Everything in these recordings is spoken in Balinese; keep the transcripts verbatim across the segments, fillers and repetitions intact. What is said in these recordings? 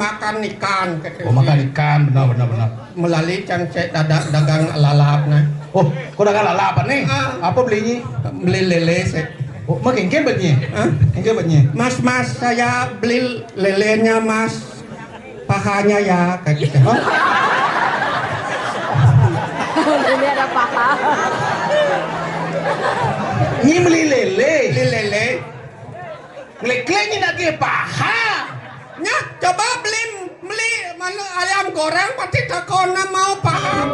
Makan ikan, kata. Oh, makan ikan, benar, benar, benar. Melali cang cek dagang lalap nah. Oh, kok dagang lalap nih? Ah. Apa belinya? Beli lele sih. Oh, mah kengken betnya. Hah? Kengken betnya. Mas, mas, saya beli lelenya, mas. Pahanya ya, kayak gitu. Oh. Ini ada paha. Ini beli lele. Beli lele. Ngelik-ngelik ini lagi paha. Nya, coba beli, beli mana ayam goreng, pasti takona mau paha.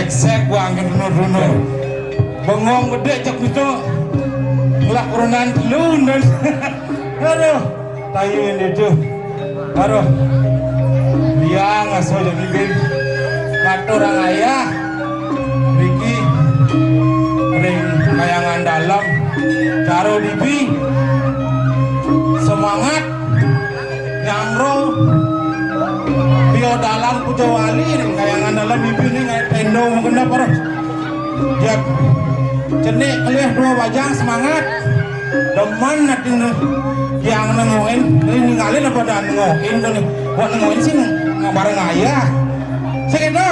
Sek gua angkat runur-runur. Bengong gede cek itu. Ngelah kurunan telu dan. Aduh, tayu ini tuh. Aduh. Dia ngasuh jadi bin. Ngatur orang ayah. Riki ring kayangan dalam. Caro dibi. Semangat. Nyangro. Pio dalam puja wali ring kayangan dalam mimpi ning tendo menggenap aro. Jak. Cenik kelih dua bajang semangat. Demen ati ne. Yang nengokin, ini ninggalin apa dan nengokin tuh nih. Buat nengokin sih nggak bareng ayah. Segitu.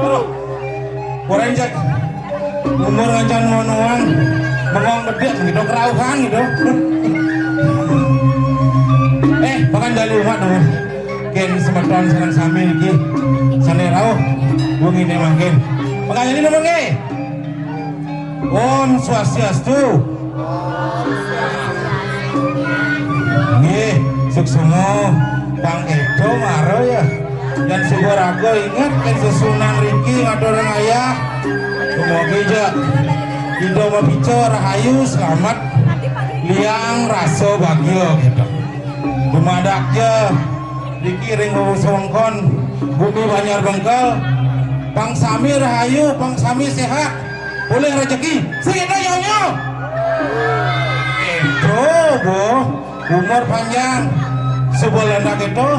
Aduh. Kurang jak. Umur ngancan ngonoan, bengong gede gitu, kerauhan gitu. Eh, bahkan dari umat dong. Ken semeton sareng sami niki. Sane rauh wengi ne mangkin. Makanya ini nomor nggih. Om Swastiastu. Nggih, suksma pang edo maro ya. Dan suba raga inget ken sesuunan riki ngaturang ayah. Dumugi ja Ida mapica rahayu slamet liang rasa bagia gitu. Dumadak ja riki ring wewengkon Gumi Banjar Bengkel. Pang sami rahayu, pang sami sehat. Polih rejeki. Sing edo nyonya. Edo, Bu. Umur panjang. Sebulan dak itu.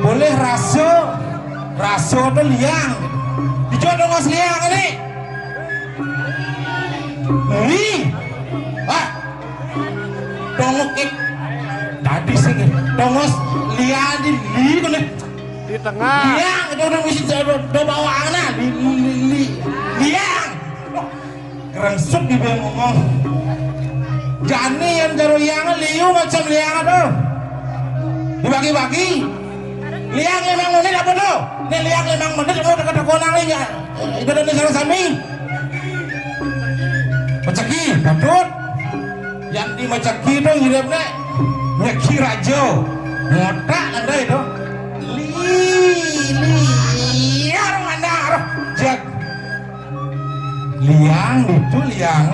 Polih rasa. Rasa tu liang. Ijo dongos liang ini. Li. Ah. Dongos it. Tadi sing. Dongos liang di li kene. Di tengah. Liang itu udah mesti do, do bawaan nah. Li, li, li, li. Liang. Kerengsut di ngomong. Jani yang jero yang liu macam liang tu. Dibagi-bagi. Liang limang menit apa tu? Ni liang limang menit mau dekat konang ni ya. Itu dah ni salah sami. Peceki, patut. Yang di Macaki tu ngirim ni. Nyeki Raja. Ngotak anda itu. Li, li, liar mana? Jak. Liang itu liang.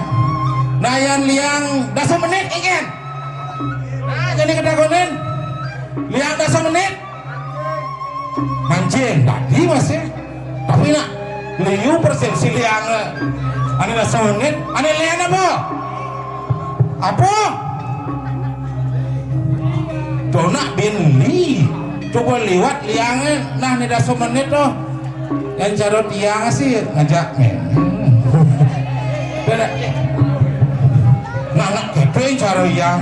Nah, yang liang dasa menit ingat. Nah, jadi ketakutin. Liang dasa menit. Mancing tadi masih. Tapi nak liu persepsi liang. Ane dasa menit, ane liang apa? Apa? Donak bin li. Coba liwat liang nah ni dasa menit tu. Yang cara tiang sih ngajak men. Nak nak kepeng cara yang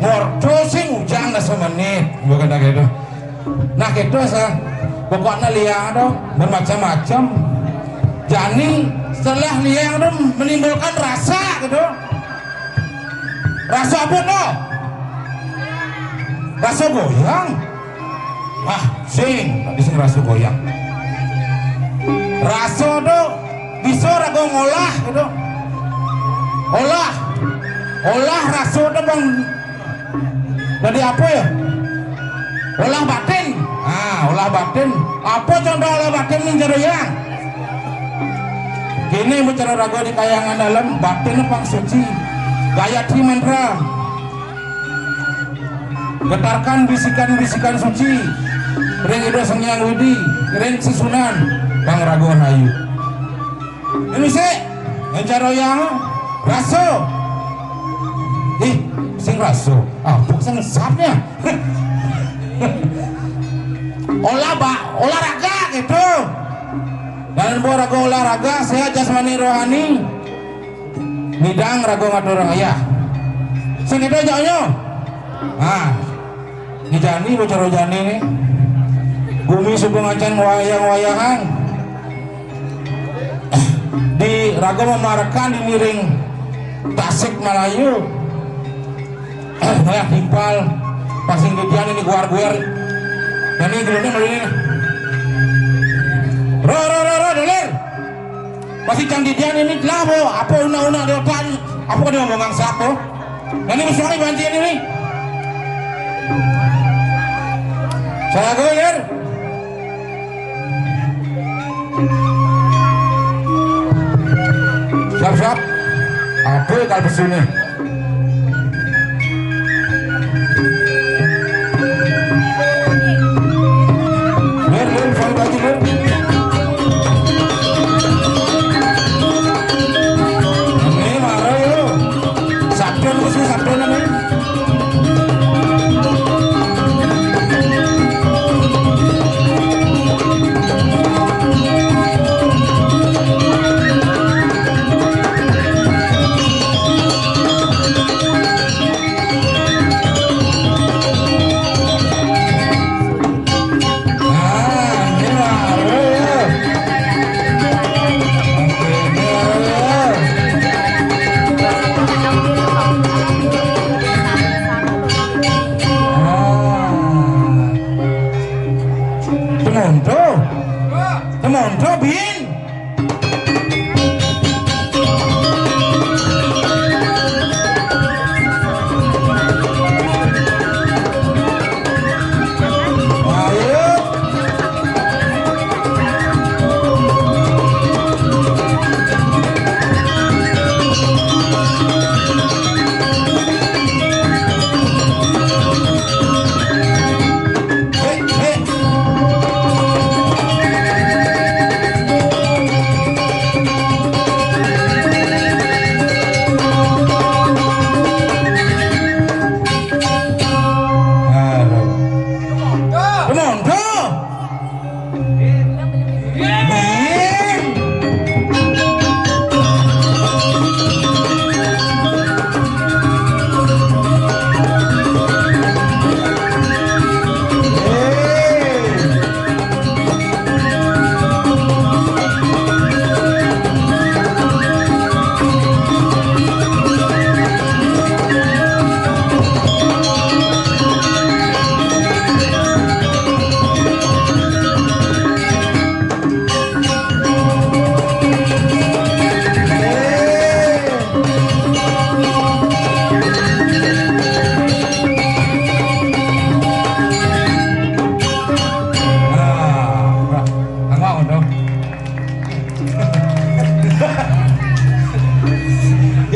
ngorto sing ujang dasa menit. Bukan dah gitu. Nah gitu sa. Pokoknya liang tu bermacam-macam. Jani setelah liang tu menimbulkan rasa gitu. Rasa apa tu? Rasa goyang. Ah, sing, tadi sing rasa goyang. Rasa tu bisa raga ngolah gitu. Olah. Olah rasa tu bang. Jadi apa ya? Olah batin. Ah, olah batin. Apa contoh olah batin ni jero yang? Kini bicara raga di kayangan dalam batin pang suci. Gayatri mantra. Getarkan bisikan-bisikan suci ring Ida Sang Hyang Widi, ring sesuunan pang raga rahayu. Ini sik, yang cara yang rasa. Ih, sing rasa. Ah, bukan sing sapnya. Olah ba, olahraga gitu. Dan buat raga olahraga sehat jasmani rohani. Midang raga ngatur ayah. Sing itu jauhnya. Ah, ini jani bocor jani nih. Gumi suba ngancan wayang-wayahang. Di raga mamarekan di miring Tasik Malayu. Wayah timpal pasing didian ini guar-guar. Jani gelundung ini. Ro ro ro ro dolir. Masih cang didian ini lah bo, apa una-una di otak, apa dia ngomong angsak bo? Ini mesti banci ini nih. Saya goler. Siap, siap. Aduh, kalau besune. Lur, lur, balik lagi, lur. Ini marah, yo. Sabda, mesti sabda namanya. Temondo. Temondo, Bin. Ayo.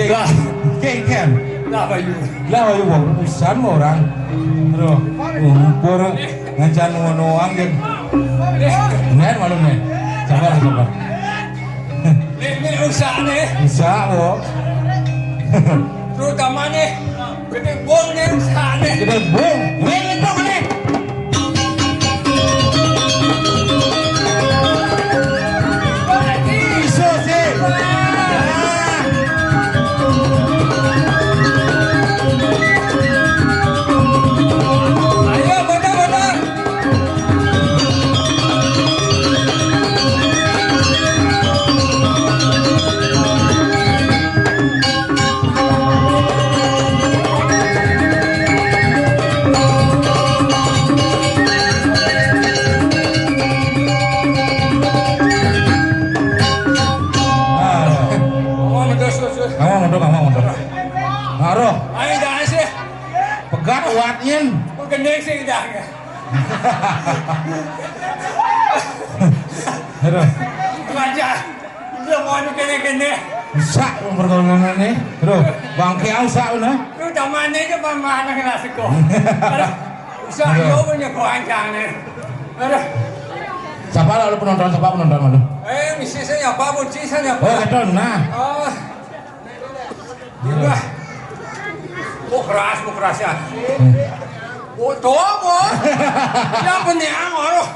Lah, kengken. Lah, ayo. Lah, ayo, wong urusan orang. Aduh, ngumpul ngancan ngono anggen. Nen malu, nen. Sabar, sabar. Nek, nek rusak nih. Rusak, kok. Terutama nih, gede bong nih rusak nih. Gede bong. Nih, nih, bong nih. Iso sih. Ayo, bodoh, bodoh. Kamu mundur, kamu mundur. Aduh. Ayo, jangan sih. Pegat kuatnya. Kok gendeng sih, udah. Aduh. Raja, udah mau anu kene-kene. Rusak wong pertolongan nih. Aduh, bangke rusak, nah. Lu tamane aja, Bang, mana kena seko. Aduh, rusak. Aduh. Yo punya keroncang nih. Aduh. Siapa lalu penonton, siapa penonton, aduh? Eh, misi saya apa, bunci saya apa? Oh, betul, nah. Oh. Wah. Oh, keras, oh, keras ya. Oh, tuh, oh. Ya, beneang, aduh.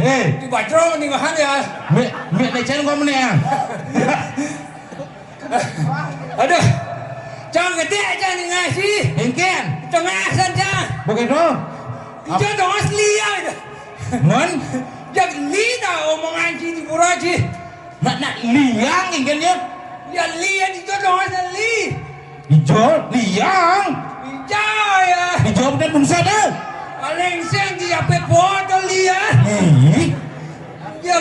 Hei. Di bajro mendingan ya. Mek, mek lecen kok meneh. Aduh. Cang gede aja nih ngasih. Engken. Tengah saja. Begitu. Ijo dong asli ya. Mon? Ya, li dah omongan sini pura sih. Nak, nak liang ingin ya. Ya, li ya, ijo dong asli li. Ijo, liang. Ijo ya. Ijo bener bungsa deh. Paling sing di apa foto li ya. Ih. Ya.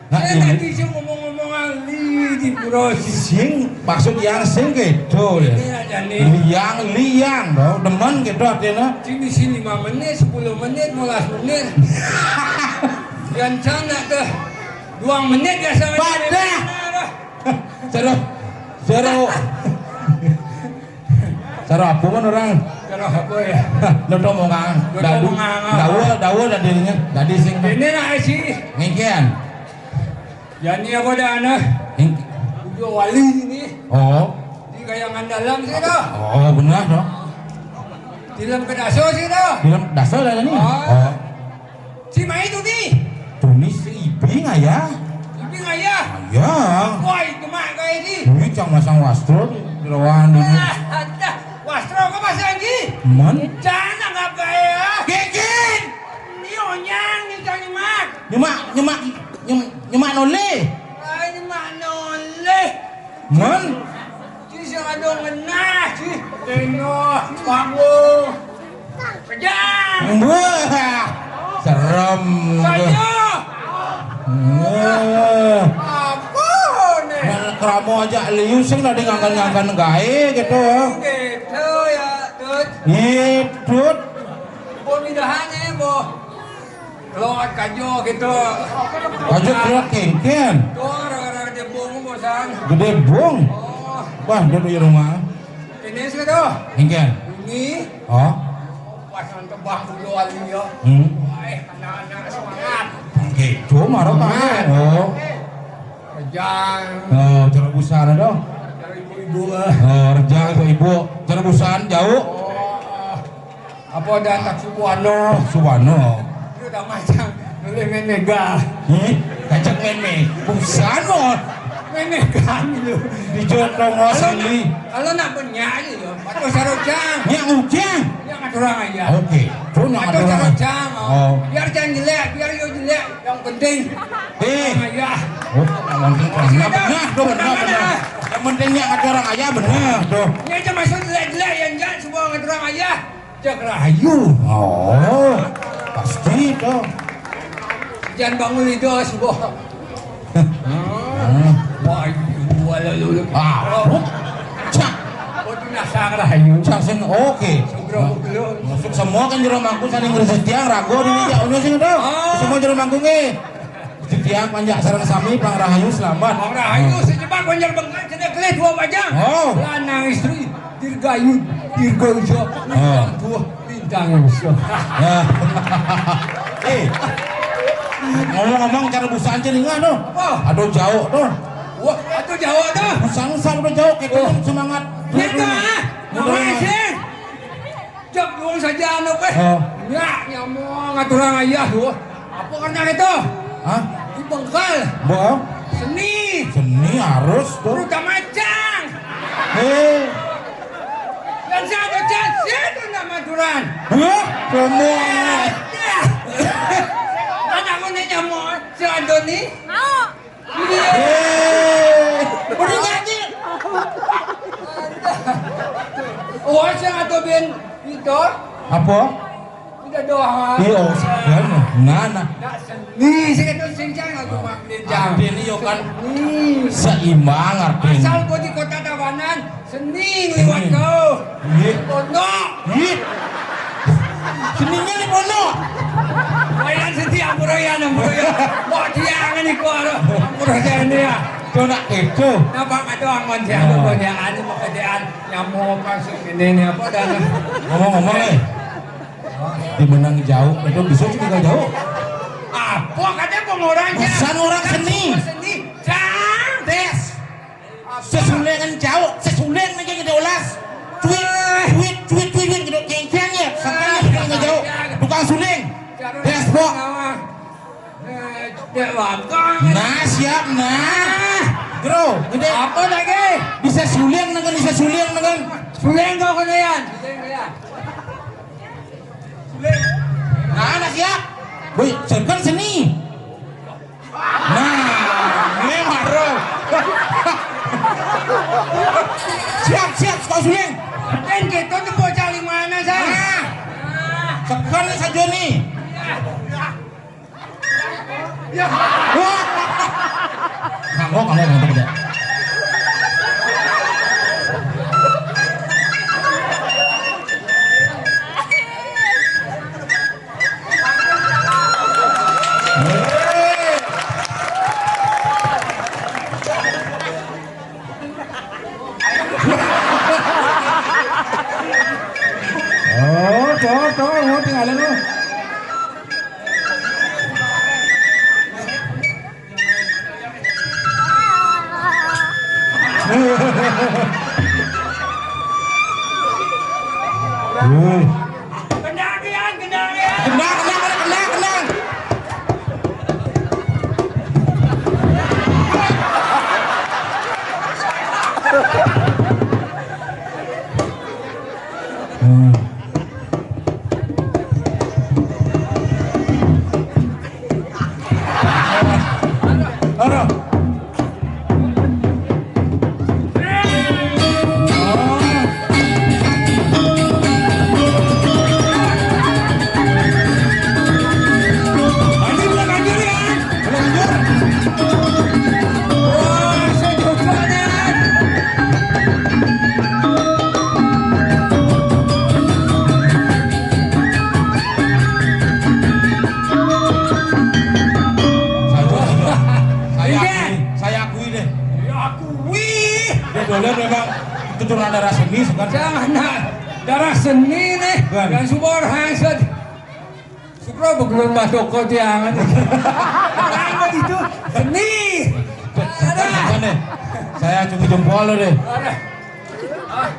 Nah, saya ini. Tadi sih ngomong-ngomong ahli di pura sih. Sing, maksud yang sing gitu ya. Ini aja nih. Liang, liang, dong. Demen gitu artinya. Sini, sini lima menit, sepuluh menit, lima belas menit. Yang sana tuh. Dua menit ya sama. Padah. Cara, cara, cara apa man orang? Cara apa ya? Lo mau ngang. Lo mau ngang. Dawa, dawa dadinya. Dadi sing. Ini lah sih. Ngingkian. Jani apa dah anak? Ngingki. Udah wali ini. Oh. Di kayangan dalam sih dah. Oh, benar dong. Film kedaso sih dah. Film kedaso dah ni. Oh. Si mai tu ni. Tu ni si Ibing ayah. Ibing ayah. Ayah. Wah, itu mak kaya ni. Ini cang masang wastro di lawan ini. Ah, ada. Wastro ke pasang ni? Man. Jangan anggap kaya. Gekin. Ni onyang ni cang nyemak. Nyemak, nyemak, nyemak, nyemak noleh. Ai, nyemak noleh. Man. Ci sing ado ngenah, ci. Tengok, bangun. Kejang. Wah, serem. Saja. Wah. Apa ni? Nah, keramo aja liu sing tadi ngangkan-ngangkan gae gitu. Gitu ya, Tut. Iya, Tut. Bo midahan eh, bo. Kelot kajo gitu. Kajo kelot kengken. Tuh, orang-orang Gedebung bosan. Gedebung. Oh. Wah, dia di rumah. Ini sih tuh. Kengken. Ini. Oh. Pas nonton Bang Bulu Ali ya. Hmm. Wah, eh, anak-anak semangat. Oke, cuma apa? Semangat. Oh. Rejang. Oh, cara busana dong. Cara ibu-ibu, eh. Oh, rejang ibu-ibu. Cara busana jauh. Oh. Apa dah tak subuano? Tak subuano. Itu dah macam boleh main mega. Hmm? Kacak main mega. Busan mo. Main mega gitu. Di Jotong mo sini. Kalau nak banyak aja ya. Atau sarocang. Yang ujang. Yang aturang aja. Oke. Cuma atau sarocang. Oh. Biar jangan jelek, biar yo jelek. Yang penting. Eh. Aturang aja. Oh, kalau gitu. Nah, benar, tuh, benar, benar. Yang pentingnya aturang aja, benar, tuh. Ini aja masuk jelek-jelek, yang jahat semua aturang aja. Cak rahayu. Oh, pasti to. Jangan bangun itu semua. Wah, itu dua lalu. Ah, cak. Oh, itu nasar rahayu. Cak sing oke. Masuk semua kan jero mangku saling rezeki yang ragu di meja ono sing to. Semua jero mangku nggih. Setiang panjak sareng sami pang rahayu selamat. Pang rahayu secepat Banjar Bengkak kena kelih dua bajang. Oh. Lanang istri dirgayu dirgayu. Oh. Dua bintang Indonesia. Ya. Eh. Ngomong-ngomong cara busaan celinga tuh. Oh. Aduh jauh tuh. Wah, aduh jauh tuh. Busaan usah udah jauh kita semangat. Nyata, ah. Ngomong sih. Cak luang saja anu, eh. Oh. Nyak, nyamong aturang ayah, tuh. Apa karena itu? Hah? Di Bengkal. Bo? Seni. Seni harus tuh. Udah macang. Eh. Dan saya ada janji itu nama aturan. Hah? Kamu. Anakku nih nyamong, si Antoni. Mau. Eh, udah nyanyi. Oh, sing atuh bin itu. Apa? Udah doa. Iya, oh, sebenarnya. Nah, nah. Nak seni sih itu sing jangan aku maklin jang. Artinya yo kan seimbang artinya. Asal gua di kota Tabanan, Seni liwat kau. Iya. Pondok. Iya. Seninya di pondok. Wayan senti ampura ya, ampura ya. Kok dia angan iku aro. Ampura ya ini ya. Kau nak kepo. Nampak ada angon dia, pokoknya anu pekerjaan nyamuk masuk ini, ini apa dah. Ngomong-ngomong, eh. Di menang jauh, itu bisa juga jauh. Apa kata pengorang ya? Pesan orang seni. Seni. Cang. Tes. Sesulengan jauh, sesulen lagi ngedek ulas. Cuit, cuit, cuit, cuit, cuit, ngedek kengkeng ya. Sampai ngedek jauh. Tukang suling. Despok. Nah, siap, nah. Bro, ngedek. Apa lagi? Bisa suling, dengan bisa suling, dengan. Suling kau kena ya. Suling, ya. Nah, nah, siap. Woi, sekan seni. Nah, ini baru. Siap, siap, suka suling. Kan gitu tuh bocah di mana, San? Nah, sekan saja nih. Wah. Kanggo, kanggo, kanggo, kanggo. Tuh, tuh, lu tinggalin lu. Woi. Kendang, Yan, kendang, Yan. Kendang, kendang, kendang, kendang. Hmm. Ora. Lanjut, lanjut, ya. Lanjut. Wah, sejauh mana? Saya, saya akui, saya akui deh. Ya, akui. Dia dolen memang keturunan darah seni, kan? Jangan, nah. Darah seni nih. Kan? Dan subur hansat. Supra begelun batoko tiangan. Orang itu seni. Ada. Saya acungi jempol lo deh. Ada. Ah,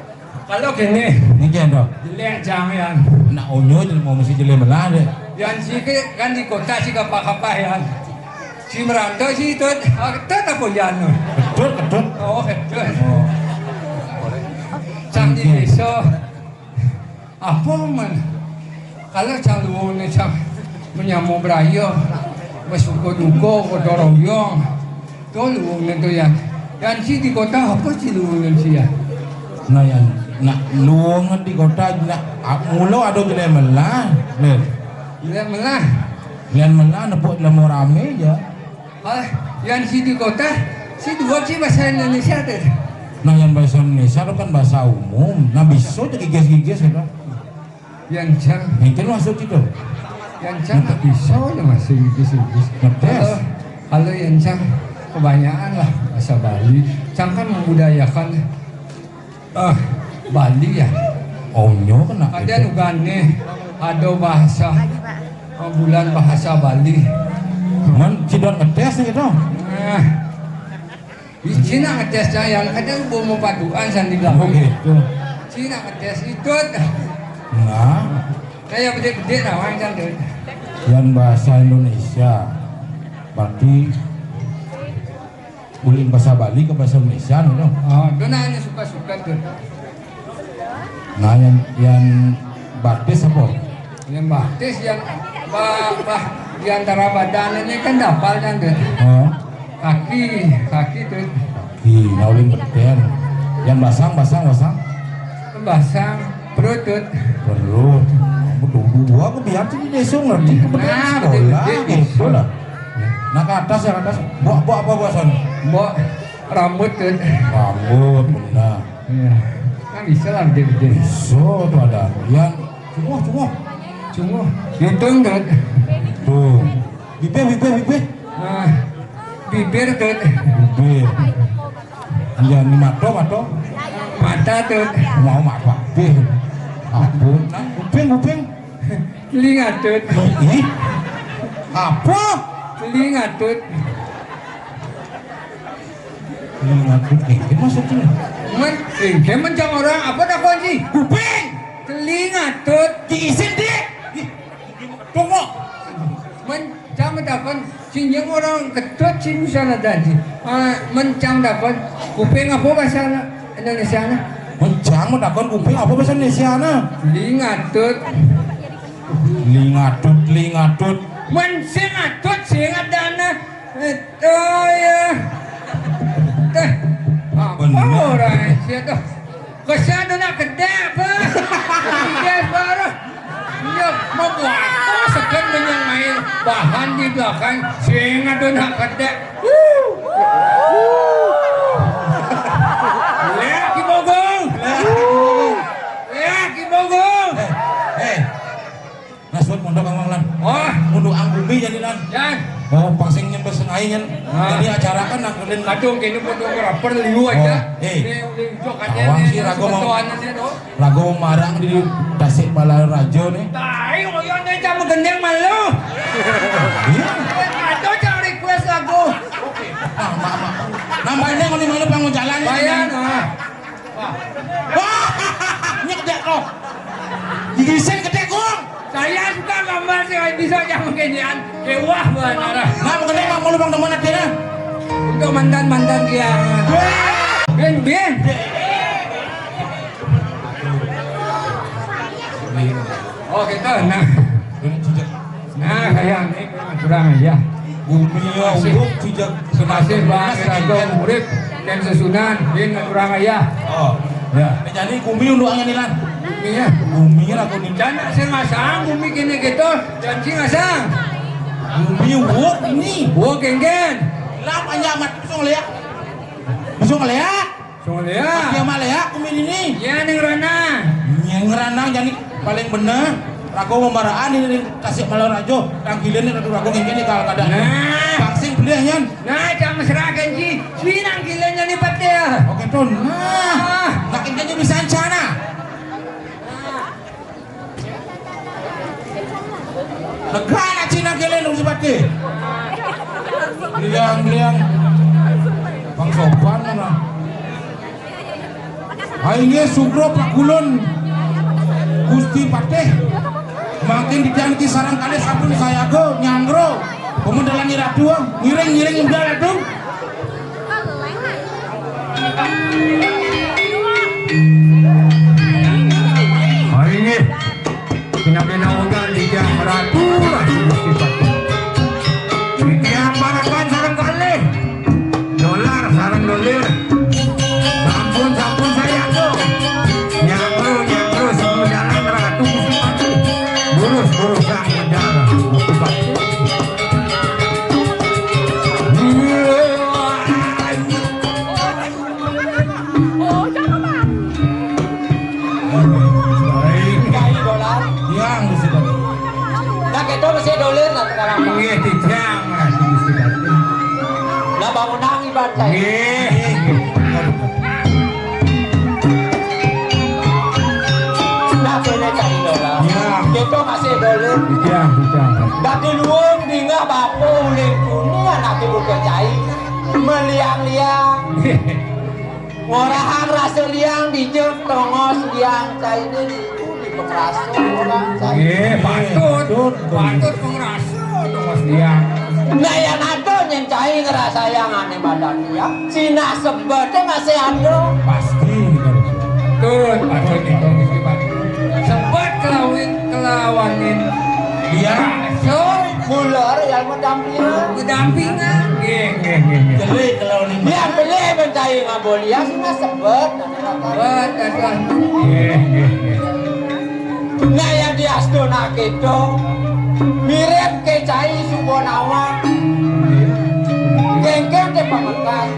kalau gini. Ini kan, Dok. Jelek, jangan. Nak onyo jelek mau mesti jelek melah deh. Yang sih kan di kota sih kapah-kapah, ya. Si merantau sih itu, ah, itu apa, Yan? Kedut, kedut. Oh, kedut. Oh. Cang di desa. Apa men? Kalau cang luwung ni cang menyamo beraya, bersuka duka, gotong royong. Tu luwung ni tu, Yan. Yan, ci di kota apa ci luwung ni ci, Yan? Nah, Yan, nak luwung di kota, nak, ah, mula ada jelai melah, Lin. Jelai melah? Jelai melah, nepuk jelai rame je. Ah, Yan, ci di kota, ci duo ci bahasa Indonesia tu. Nah, Yan bahasa Indonesia tu kan bahasa umum. Nah, bisa je gigis-gigis gitu. Yan cang. Mungkin maksud itu. Yan cang nggak bisa ya masih gigis-gigis. Ngetes. Kalau, kalau Yan cang kebanyakan lah bahasa Bali. Cang kan membudayakan, ah, Bali ya. Oh, nyo kena. Ada nugane, ada bahasa, ah, bulan bahasa Bali. Man, cidon ngetes gitu. Nah, Cina ngetes cang, Yan, kadang bomo paduan sandi belakang. Oh, gitu. Cina ngetes itu. Nah. Kayak bedik-bedik lah, Wan, cang tu. Yan bahasa Indonesia. Berarti uling bahasa Bali ke bahasa Indonesia, no? Oh, tu nah, ini suka-suka tu. Nah, Yan, Yan batis apa? Yan batis, Yan ba-, ba-, di antara badan ini kan dapal kan tu. Oh. Kaki, kaki tu. Ih, nah uling beten. Yan basang, basang, basang. Basang, perut tu. Perut. Betul, gua aku biar sini desa ngerti kebetulan. Nah, sekolah betul, betul, gitu betul lah. Nah, ke atas ya, ke atas. Buat, buat apa, buat sana? Buat rambut tu. Rambut, benar. Iya. Kan bisa lah gede-gede. Bisa tu ada. Yan, cunguh, cunguh. Cunguh. Hitung, Dut. Hitung. Bibir, bibir, bibir. Nah, bibir, Dut. Bibir. Iya, ni mato, mato. Mata, Dut. Mau mato, bibir. Ampun. Nah, kuping, kuping. Telinga, Dut. Ih. Apa? Telinga, Dut. Telinga, Dut. Eh, maksudnya? Men, eh, dia mencang orang, apa dah kunci? Kuping. Telinga, Dut. Diisin, Dik. Ih, tunggu. Men, cang takon, sinjing orang ketut sing sana tadi. Ah, men cang takon, kuping apa bahasa Indonesia na? Men cang takon kuping apa bahasa Indonesia na? Telinga, Dut. Telinga, Dut, telinga, Dut. Men sing atut, sing adana. Eh, oh, ya. Eh, apa orang Asia tu? Kesian tu nak kedek apa? Kedek baru. Iya, mau buat apa segan menyang main bahan di belakang? Sing ada nak kedek. Wuh. Lihat Ki Bogong. Lihat Ki Bogong. Eh, eh. Nasut mondok kamu lan. Wah, mondok ang bumi jadi lan. Yan. Oh, pang sing nyembes aing kan. Ah. Jadi acara kan nangkelin. Kadung kene fotografer liu aja. Oh, eh. Ini, ini hijau katanya. Awang sih ragu mau. Sebetulannya tuh. Lagu marang di Tasik Balarajo nih. Tai, oh iya, nih, kamu gendeng malu. Iya. Atau jangan request lagu. Oke. Nah, mak, mak. Nambahinnya kalau mana panggung jalan nih. Bayar, nah. Wah, nyedek kok. Gigi sen gede kok. Saya suka gambar sih, bisa jangan kenyan. Kewah banget. Nah, mengenai mak mau lubang teman akhirnya. Untuk mantan-mantan dia. Wah. Bin, bin. Oh, gitu. Nah. Nah, kayak ini kurang aja. Bumi ya, Masih. Ubuk, cijak. Makasih, Bang Rajo Murid dan Sesunan, bin kurang aja. Oh. Ya. Jadi bumi untuk angin ilan. Bumi ya. Bumi lah kau di Jangan sing ngasang, bumi kene gitu. Janji ngasang. Bumi ubuk ini. Wah, genggen. Lah, panjang amat, bisa ngeliat. Bisa ngeliat. Sungguh ya. Dia mah ya, kumin ini. Ya, ning rana. Ning rana jadi paling bener. Rago membaraan ini di Tasik Malarajo. Tangkilan ini rago ini kalau kada. Nah. Vaksin beli nyan. Nah, jam mesra kenji. Sini nangkilan jadi pete. Oke, tuh. Nah. Ah. Makin kenji bisa sana. Lega anak Cina kelen urus batik. Beliang, beliang. Bang Sopan mana? Aingnya Sugro Pakulun Gusti Patih. Makin dijanti sarang kali sabun sayago nyangro. Pemendalan nyiratu, ngiring-ngiring udah ratu. Hari ini, pina-pina ugal di jam ratu, ratu Gusti Patih. Pikiran parakan sareng kalih. Dolar sareng dolir. Sampun, sampun saya tuh. Nyangkru, nyangkru, semua jalan ratu Gusti Patih. Burus, burus, sang menjalan Gusti Patih. Yang sudah. Nah, kita mesti dolir, nah, sekarang. Nggih, tijang, nah, sudah. Lah, bangun nang ibadah. Nggih. Nah, kene cai dolar. Ya. Kita masih dolir. Tijang, tijang. Dadi luwung dingah bapa uling tuni anake buka cai. Meliang-liang. Ngorahang rasa liang dijeng tongos liang caine niku dipengraso orang cai. Nggih, patut. Patut. Patut pengraso tongos liang. Nah, yang ada nyen cai ngrasayang ane badan liang. Cina sebete masih ada. Pasti. Patut, patut niku Gusti patut. Sebet kelawin, kelawanin. Iya. So, Mula yang mendampingan. Mendampingan. Nggih, nggih, nggih, nggih. Jelek kalau ini. Yang beli mencari ngabolia sih mas sebet. Buat, buat. Nggih, nggih, nggih. Nah, yang diastunake to mirip ke cai Subonawa. Nggih. Kengkeng ke Pamekasan.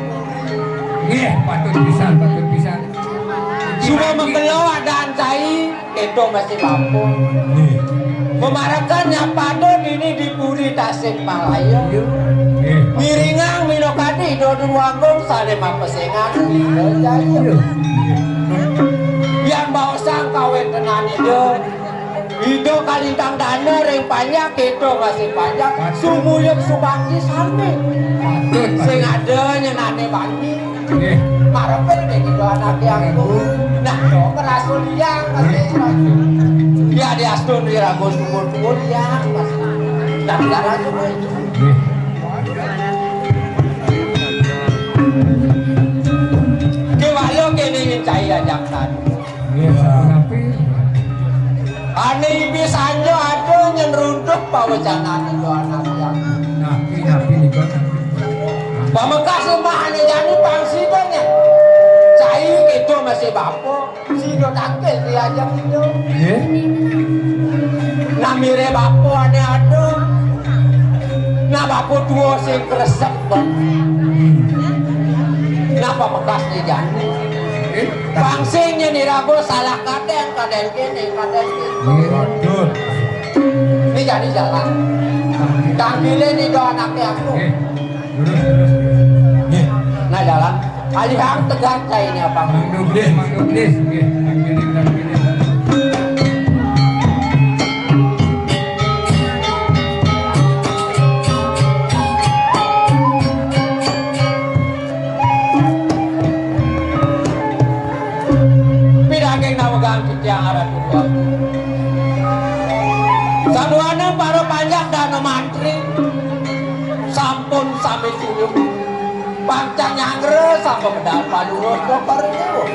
Nggih, patut pisan, patut pisan. Sudah mengkelo adaan cai. Keto masih mampu. Nggih. Pemarakan nyapado dini di Puri Tasikmalaya. Nggih. Miringang minokadi dodur wagung sane mapesengan Ida Jaya. Nggih. Yang baosang kawetenan Ida. Ida kalintang dana ring panjak, keto masih panjak. Sumuyup subangki sami. Patut, patut. Sing ada nyenane bangki. Nggih. Marepin nek kita anak yang ku. Nah, yo ngerasa liang masih. Ya diastun wirago syukur-syukur liang masih. Nah, darah itu. Nggih. Kewalo kene nyai ajak tadi. Nggih, sapunapi? Ane ibis anjo ada nyen runtuh pawecanane do anak yang. Napi, napi nika, napi? Pamekas lemah ane jani pang sida nyen. Cai keto masih bapa, sida tangkil diajak sida. Nggih. Namire bapa ane ada. Nah, bapa tua sing kresep, Bang. Nah, pamekas ne jani. Nggih. Pang sing nyen irago salah kaden, kaden kene, kaden kene. Nggih. Waduh. Ini jadi jalan. Tangkilé nida anaké aku. Nggih. Lurus, lurus, lurus. Nggih. Nah, jalan. Alihang tegas cai ini apa? Mangga, nggih, mangga, nggih. Nggih, tangkilé, tangkilé. Piranging nawegang titiang Ratu Déwa. Samuana para panjak dana mantri sampun sami suyung. Pangcang nyanggra sampun medal Palungguh Cokor Déwa.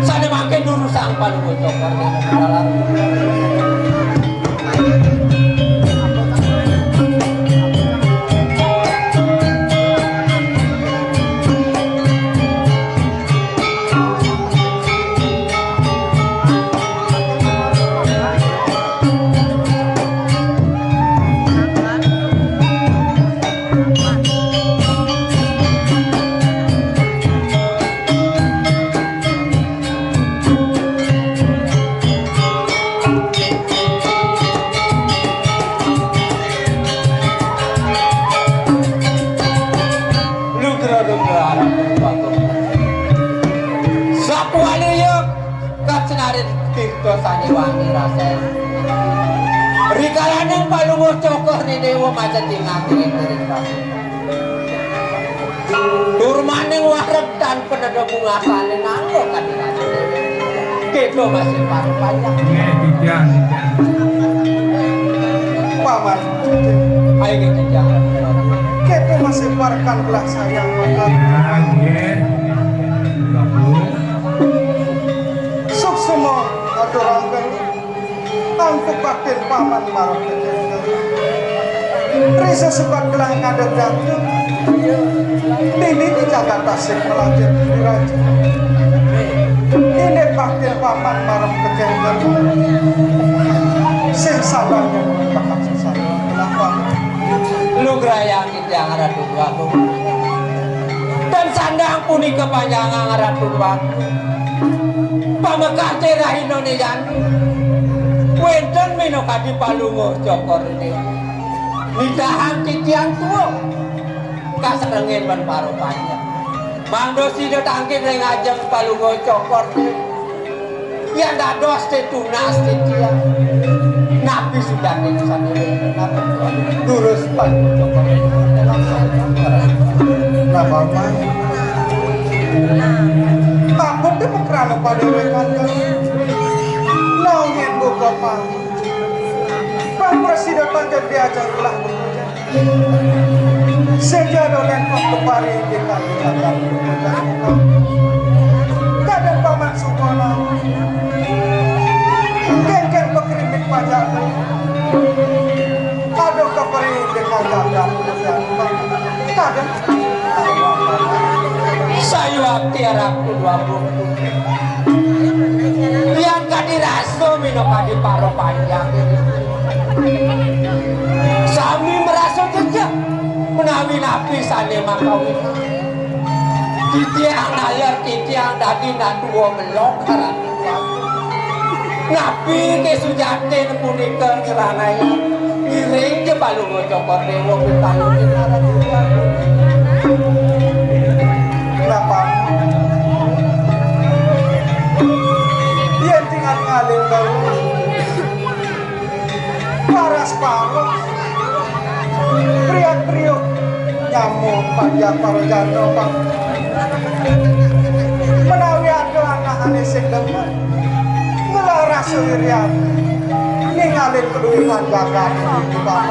Sané mangkin durusang Palungguh Cokor Déwa medal. Lugra lugra arep bagus. Sapuwali ya kacinarit tirta sanjewani rasa. Rikalaning Palungguh Cokor Déwa maca tingak ring ring. Durmaning wareg tan penedha bungasané nanggo kadirasa. Kéto masih paru panjang. Nggih, titiang, titiang. Paman. Ayo, nggih, titiang. Kéto masih parekan belah sayang, Paman. Titiang, nggih. Gabung. Suksma aturang kang angkup baktin paman marep kecil. Risa sebat gelah ngadeg jatuh. Dini di Jakarta sing melajah diraja. Ini baktin paman marep kecil. Sing sabar yang bakal susah. Kenapa? Lugrayang Tiang Ratu Agung. Dan sandang punika panjangan Ratu Agung. Pamekate rahinané jani. Wénten minakadi Palungguh Cokor Déwa. Nidahang titiang tua. Kasarengin ban paro panjang. Mangda sida tangkil ring ajeng Palungguh Cokor Déwa. Yén dados tetunas titiang. Napi sudaning sané durus panutup. Nah, Bapak. Takut dé makrana padéwékan. Nanging buka pamit. Pang prasida panjang diajak telah bekerja. Sejado lengkok kepari kita dijaga. Kadang paman sukona. Kengken pekrimit pajak. Aduh kepari kita jaga. Kadang. Sayuwakti arep dua puluh. Yan kadi rasa minakadi para panjang. Sami merasa jejeg menawi napi sané makawin. Titiang naler, titiang dadi natua melok. Napi kesujatin punika ngeranaya ngiring ja Palungguh Cokor Déwa pipalutin marang. Napa? Yén tingat ngalih bau. Paras-paros. Priak-priuk. Nyamuk panjang para janda, Pak. Menawi ada anak ané sing demen. Ngelah rasa irian. Ningalin keduwikan jagat, Pak.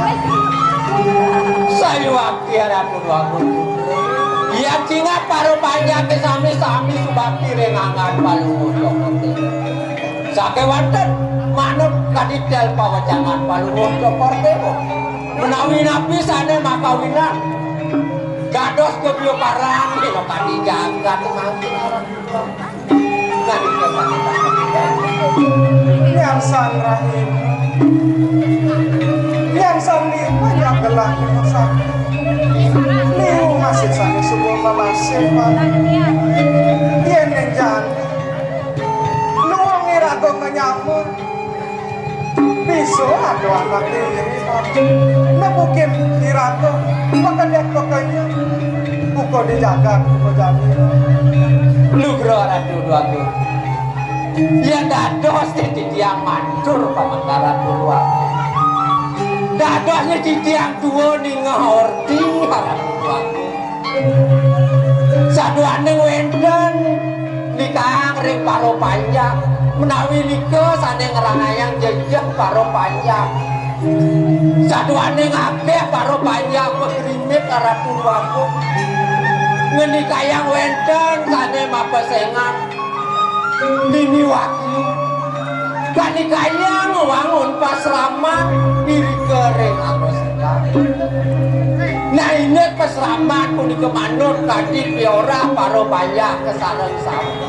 Sayuwakti Ratu Agung. Yén tingat para panjake sami-sami subakti ring anggan Palungguh Cokor Déwa. Sakéwanten manut kaditel pawecanan Palungguh Cokor Déwa. Menawi napi sané makawinan dados kebyukaran minakadi jagat mangkin. Yang sang rahim, yang sang lima yang gelah yang sang liu masih sané subuh memasih. Yén ning jani luwung iraga menyambut. Iso ada anak diri, Pak. Nepukin iraga, maka dia pekenya. Buka di jagat, buka jani. Nugra Ratu Dwagung. Ya dados titiang matur pamangkaran Ratu Dwagung. Dadosnya titiang tua ningeh orti Ratu Dwagung. Saduaning wénten nikahang ring para panjak, menawi nika sané ngrangayang jejeh para panjak. Saduaning akéh para panjak pagrimit Ratu Dwagung. Ngenikayang wénten sané mapesengan. Dini waktu, kanikayang wangun pasraman irika ring Angosika. Nah, inget pasraman punika manut kadi piorah para panjak kasareng sami.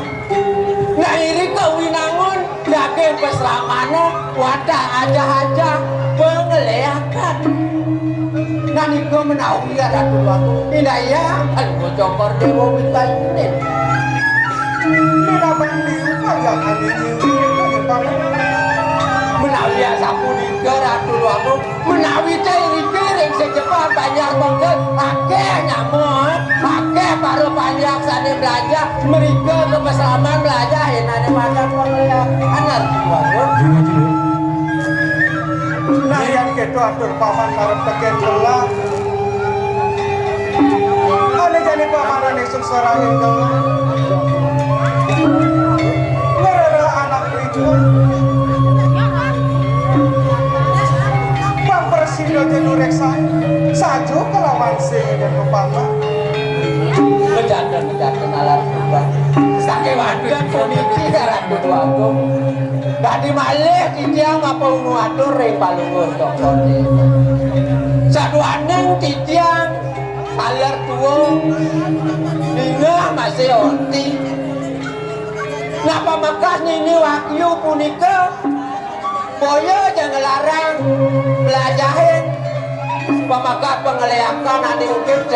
Nah, irika winangun daging pasramana wadah ajah-ajah pangléakan. Nanika menawi Ratu Dwagung indayang Palungguh Cokor Déwa wikayunin. Minabang liu pariangan ini. Menawi asapunika Ratu Dwagung, menawi té iriki ring sejepan banjar bengkel, akéh nyama, akéh para panjak sané mlajah, mrika ka pasraman mlajah, énané madan pangléakan Ratu Dwagung. Nah, yén kéto atur paman marep tekén gelah. Ané jani pamanané sengsaraning gelah. Ngrereh anak pripun? Pang prasida ja nuréksa. Saja kalawan sing yen paman. Bejaten, bejaten alar kubah. Sakéwanten puniki Ratu Dwagung. Dadi malih titiang mapaunu atur ring Palungguh Cokor Déwa. Saduaning titiang taler tua, ningeh masih orti. Nah, pamekas nini wakyu punika, boya ja nglarang mlajahin pamekas pangléakan ané ugit.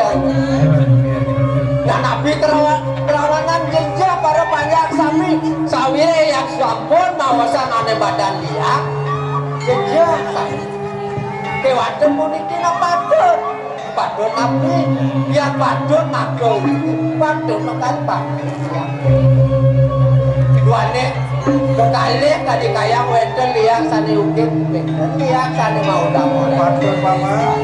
Nah, napi kerawa-, kerawanan jejeh para panjak sami, sawiré yang sampun maosang ané badan liak, jejeh sami. Kéwanten puniki nah patut, patut napi, ya patut ngaku, patut makan patut. Duané kekalih kadi kayang wénten liak sané ugit, wénten liak sané maudama. Patut, Paman.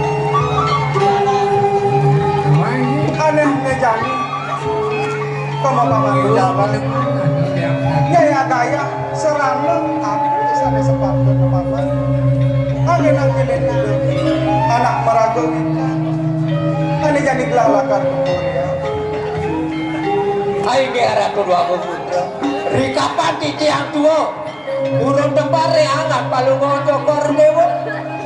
Anéh né jani. Pama-pama pejabat. Nyaya gaya serana aku sané sepatut Paman. Angin-angin itu anak maraga wikan. Ané jani gelalakar kumpul ya. Ai nggih Ratu Dwagung Putra. Rikapan titiang tua. Urun tembang réangan Palungguh Cokor Déwa.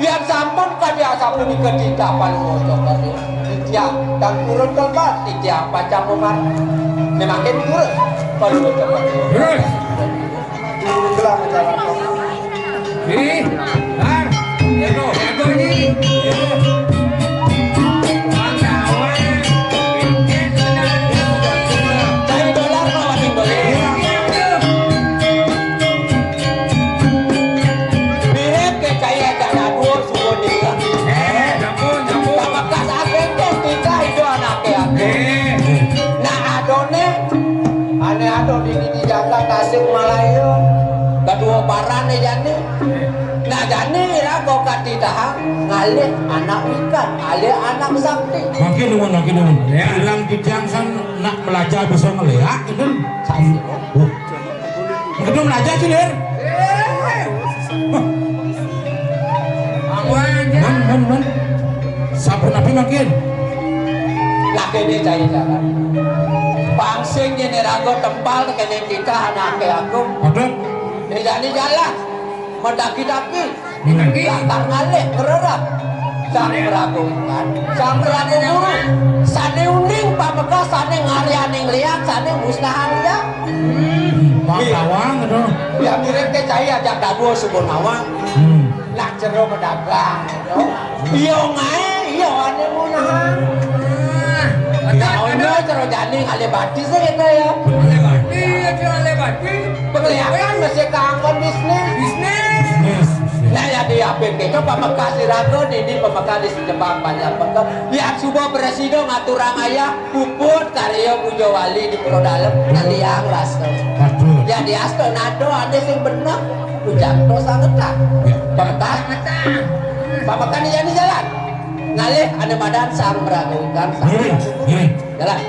Yén sampun kadi asapunika titah Palungguh Cokor Déwa. Titiang dan urun tembang titiang pacang umar. Memakin turun Palungguh Cokor Déwa. Terus. Gelang jalan. Ih, Lar, jago, jago ini. Cari dolar mau pakai dolar. Mirip ke cai aja dua suku dia. Eh, ampun, ampun. Pamekas agen tuh kita itu anaknya. Eh. Nah, adone, ane ado di, di Jakarta Tasik Malaya. Kedua paran nih jani. Nah, jani iraga katitahang ngalih anak wikan, ngalih anak sakti. Makin nuwun, makin nuwun. Ya. Bilang titiang san nak melajar bisa ngeliak, gitu. Sakti. Oh. Mengko mlajah, Cilir. Wah. Bangun, bangun, bangun. Sampun napi mangkin? Lagi nih cai jalan. Pangsing yen raga tempal kene titah anake aku. Aduh. Nih jani jalan. Mendaki-daki. Mendaki. Lakar ngalih ngrerep. Sang Prabu Iwan, Sang Prabu Guru, sane uning pamekas, sane ngaryaning liak, sane musnahang liak. Hmm, Pak Tawang to. Ya mirip ke cai ajak dadua subuh nawang. Hmm. Nak jero pedagang to. Iya ngae, iya ane munahang. Nah, ono jero jani ngalih bati sih kita ya. Ngalih bati, ya, ngalih bati. Penglihakan masih kangkon bisnis. Bisnis. Bisnis. Nah, ya, di Béh, kéto pamekas iraga, nini pamekas di Sejebak Banjar Pengker. Lihat suba prasida ngaturang ayah, puput karya puja wali di Pura Dalem, naliang rasa. Aduh. Jadi asta nada ada sing beneh, ujang to sangetang. Ya. Pamekas. Pamekas ni jani jalan. Ngalih ané madan sang maraga wikan, sang maraga wikan. Jalan.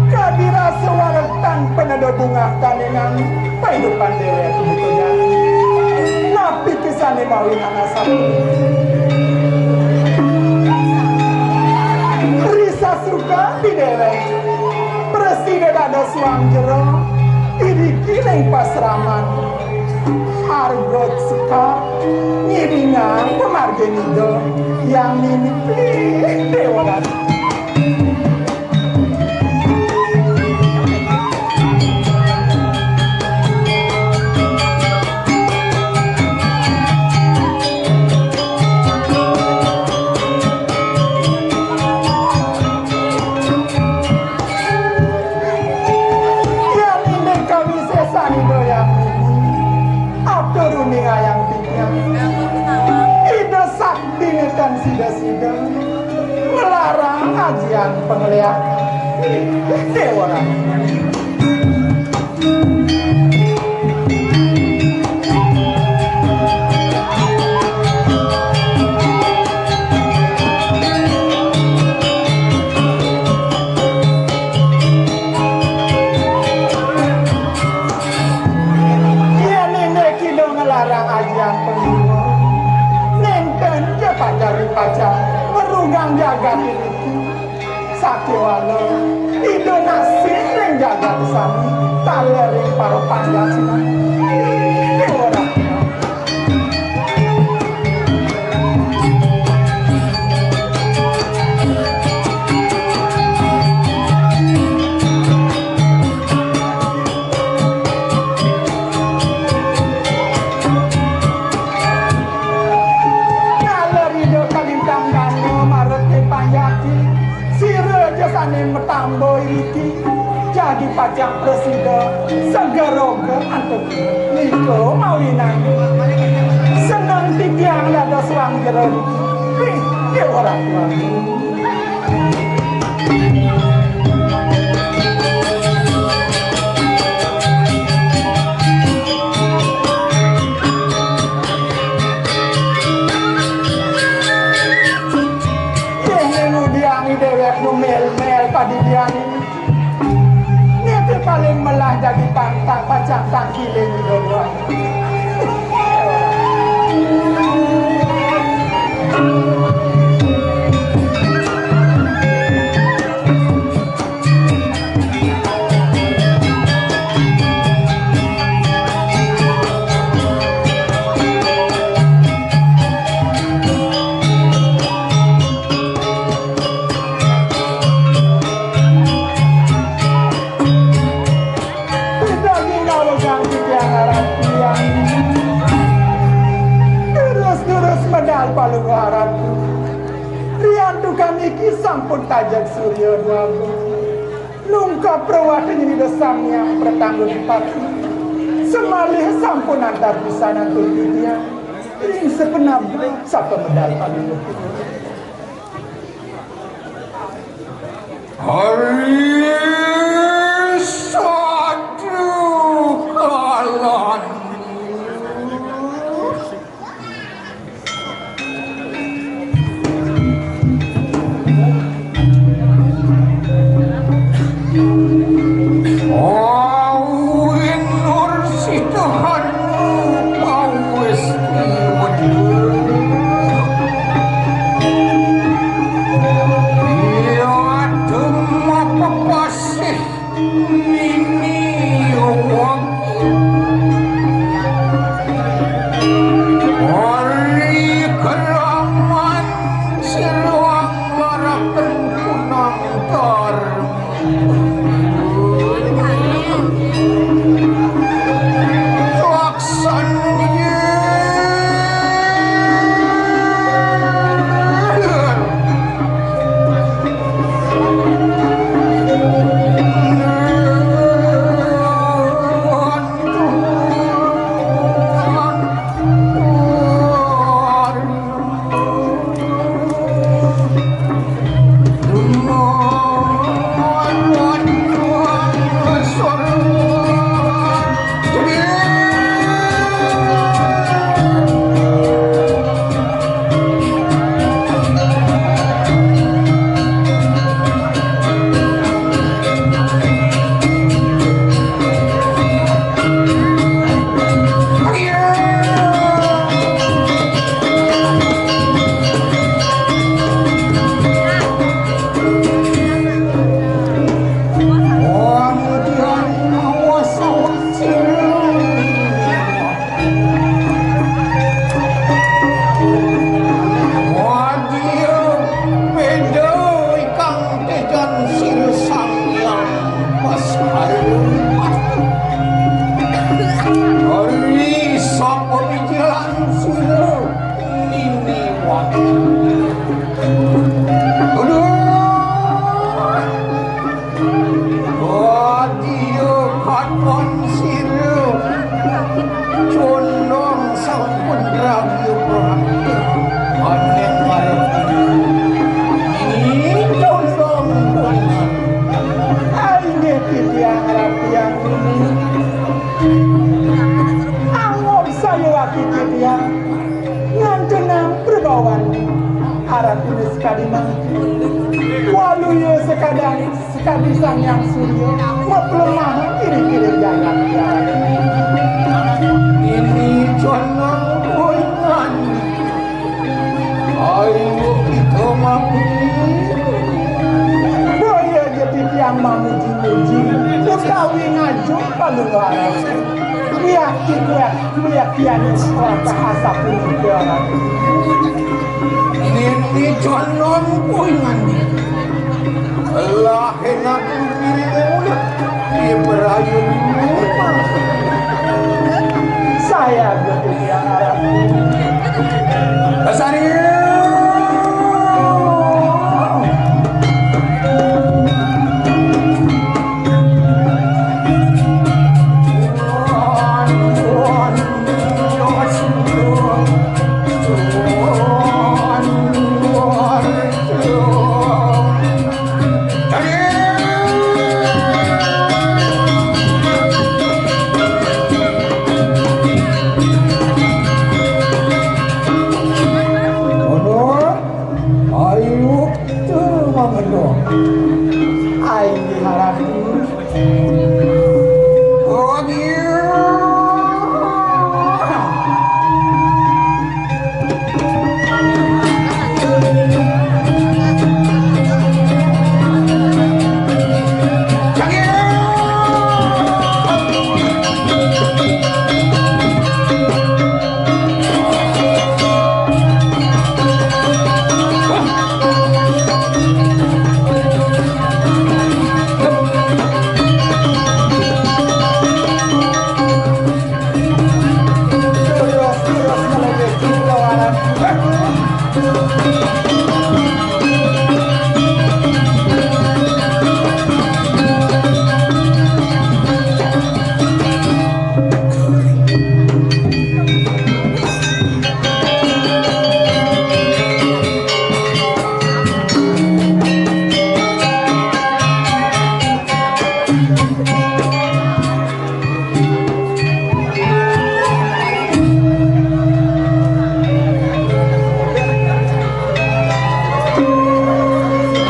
Kadi rasa waretan panada bungah kaningan paidupan déwék butuhnya. Napi kisané mawinan asatu? Risa suka di déwék. Prasida dados suang jero, iriki ning pasraman. Argot sekar, ngidingang pamargin Ida, yang mimiti Déwa Ratu. Yan indik kawisésan Ida Hyang Widhi, atur uning ayang titiang. Ida sakti nénten sida-sida, nglarang ajian pangliakan. Déwa Ratu. Ring para panjasinan. Ora. Nalor Ida kalintang dana marep panjati, sira aja sane matamba iriki, jagi pacang prasida segaroga antuk nika mawinan. Seneng titiang dados wang jero niki. Ih, Dewa Ratu. Yén ngudiang déwék nu mél-mél padidian ini. Niti paling melah jagi pantang pacang tangkiling doang. Daging nawegang titiang aran titiang. Durus-durus medal palungguh aran. Riantukan niki sampun tajeg surya dwagung. Nungkap rawatan nyida Sang Hyang Pratanggun Pati. Semalih sampun antar pisanan titiang. Ring sepenab sapa medal palungguh. Hari satu kalan. Awin nur sitahan pawis iwet. Iya, temapa pasih. Mini wong. Ari keraman siruang laraken kunang tar. Laksan. Wadya beda ikang tejan sira Sang Hyang Pasarupa. Ari sapa pijalan sira nini wati. Aduh. Wadia katon sira, condong sampun raga berakhir. Panen marep ini condong. Inggih titiang rapian ini. Angon saya waki titiang. Ngantenang perbawan arat ini sekadi mangki. Waluya sekadang sekadi Sang Hyang Surya, maplemahan kiri-kiri jagat. Ini condong kuingan. Ayo kita mangki. Boya ja titiang mamuji-muji, utawi ngajuk palu Lihat, lihat, lihat, dia ni suara bahasa pun dia. Nini jalan kuingan. Lah, enak diri mulut. Dia berayu lupa. Saya berdunia Arab. Kasari. Ayo, tu mangelo. Ai diharapku.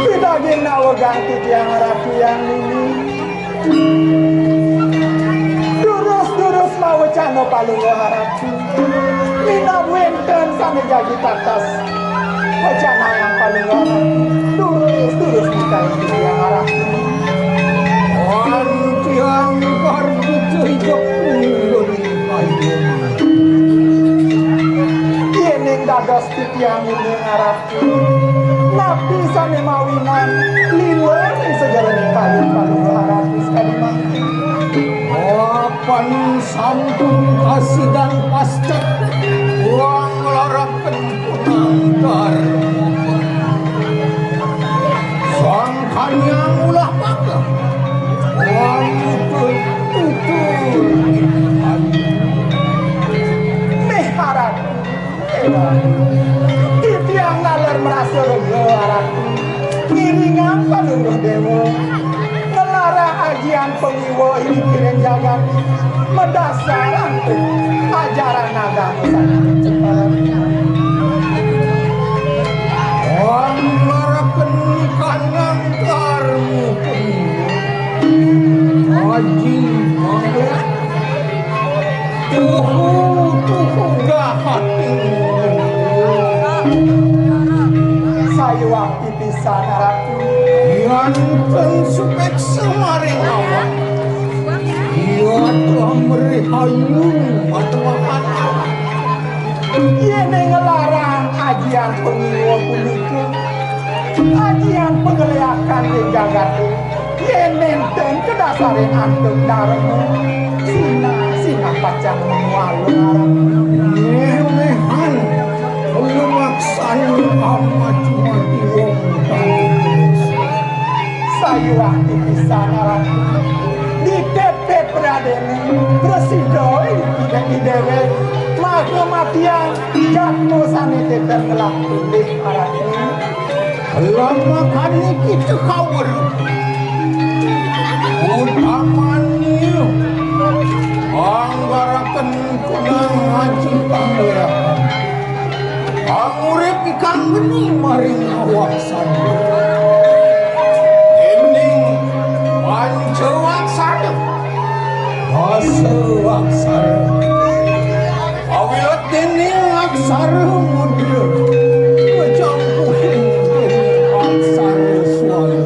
Pidaging nawegang titiang Ratu Hyang Nini. Durus-durus mawecana Palungguh Ratu. Minab wénten sané jagi tatas wecanayang Palungguh Ratu. Durus-durus mikain titiang Ratu. Wan tiang karbu tejek payung. Yéning dados titiang uning Ratu. Napi sané mawinan lila ing sajeroning kayun Palungguh Ratu sakadi mangkin. Apan sampun kasidan pascet wang laraken punangkar. Sang kanyang ulah pageh wang tutur. Méh Ratu. Titiang taler marasa lega, Ratu. Ngiringang Palungguh Déwa. Nglarang ajian pangiwa ing kiring jagat. Madasar antuk ajaran agama sané becik, Ratu. Wang maraken kanang karmu pangiwa. Aji mangga. Tuhu, tuhu, gahating. Sayuwakti pisan, Ratu. Yan ten supeksa maring awak. Iya telah merihayu matuahan awak. Yéning nglarang ajian pangiwa punika, ajian pangléakan ring jagaté. Yén nénten kadasarin antuk darma, sinah-sinah pacang mawala. Méh-méhan lumaksana amacumati wong tani. Sayuwakti pisan Ratu. Ditepet pradéné, prasida i déwék, maka matiang jadma sané tetep ngelah tundih Ratu. Lamakan kita kawur. Utamanya anggaraken kunang aji pangléakan. Pangurip ikang beni maring awak sada. Déning panca waksana. Dasa waksana. Awilut déning aksara mudra, kacampuhing déning aksara swara.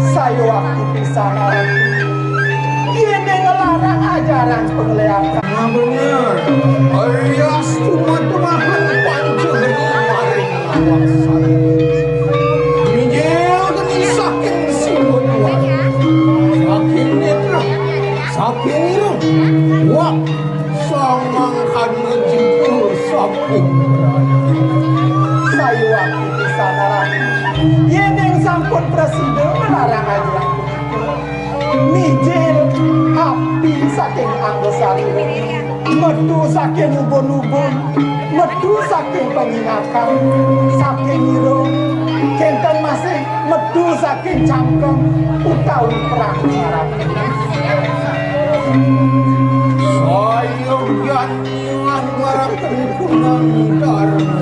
Sayuwakti pisan Yén nglarang ajaran pangléakan. Nah, bener. Alias cuma tumahan panca geni maring awak sané. Mijil geni saking siwa tuan. Saking nétra. Saking irung. Wah. Samangkana jebul saking brana. Sayuwakti pisan, Ratu. Yéning sampun prasida nglarang ajaran punika, mijil api saking angga sarira, metu saking ubun-ubun, metu saking panyinakan, saking irung, kénten masih metu saking cangkem utawi prangaran. Sayuwakti lan waraken kunang darma.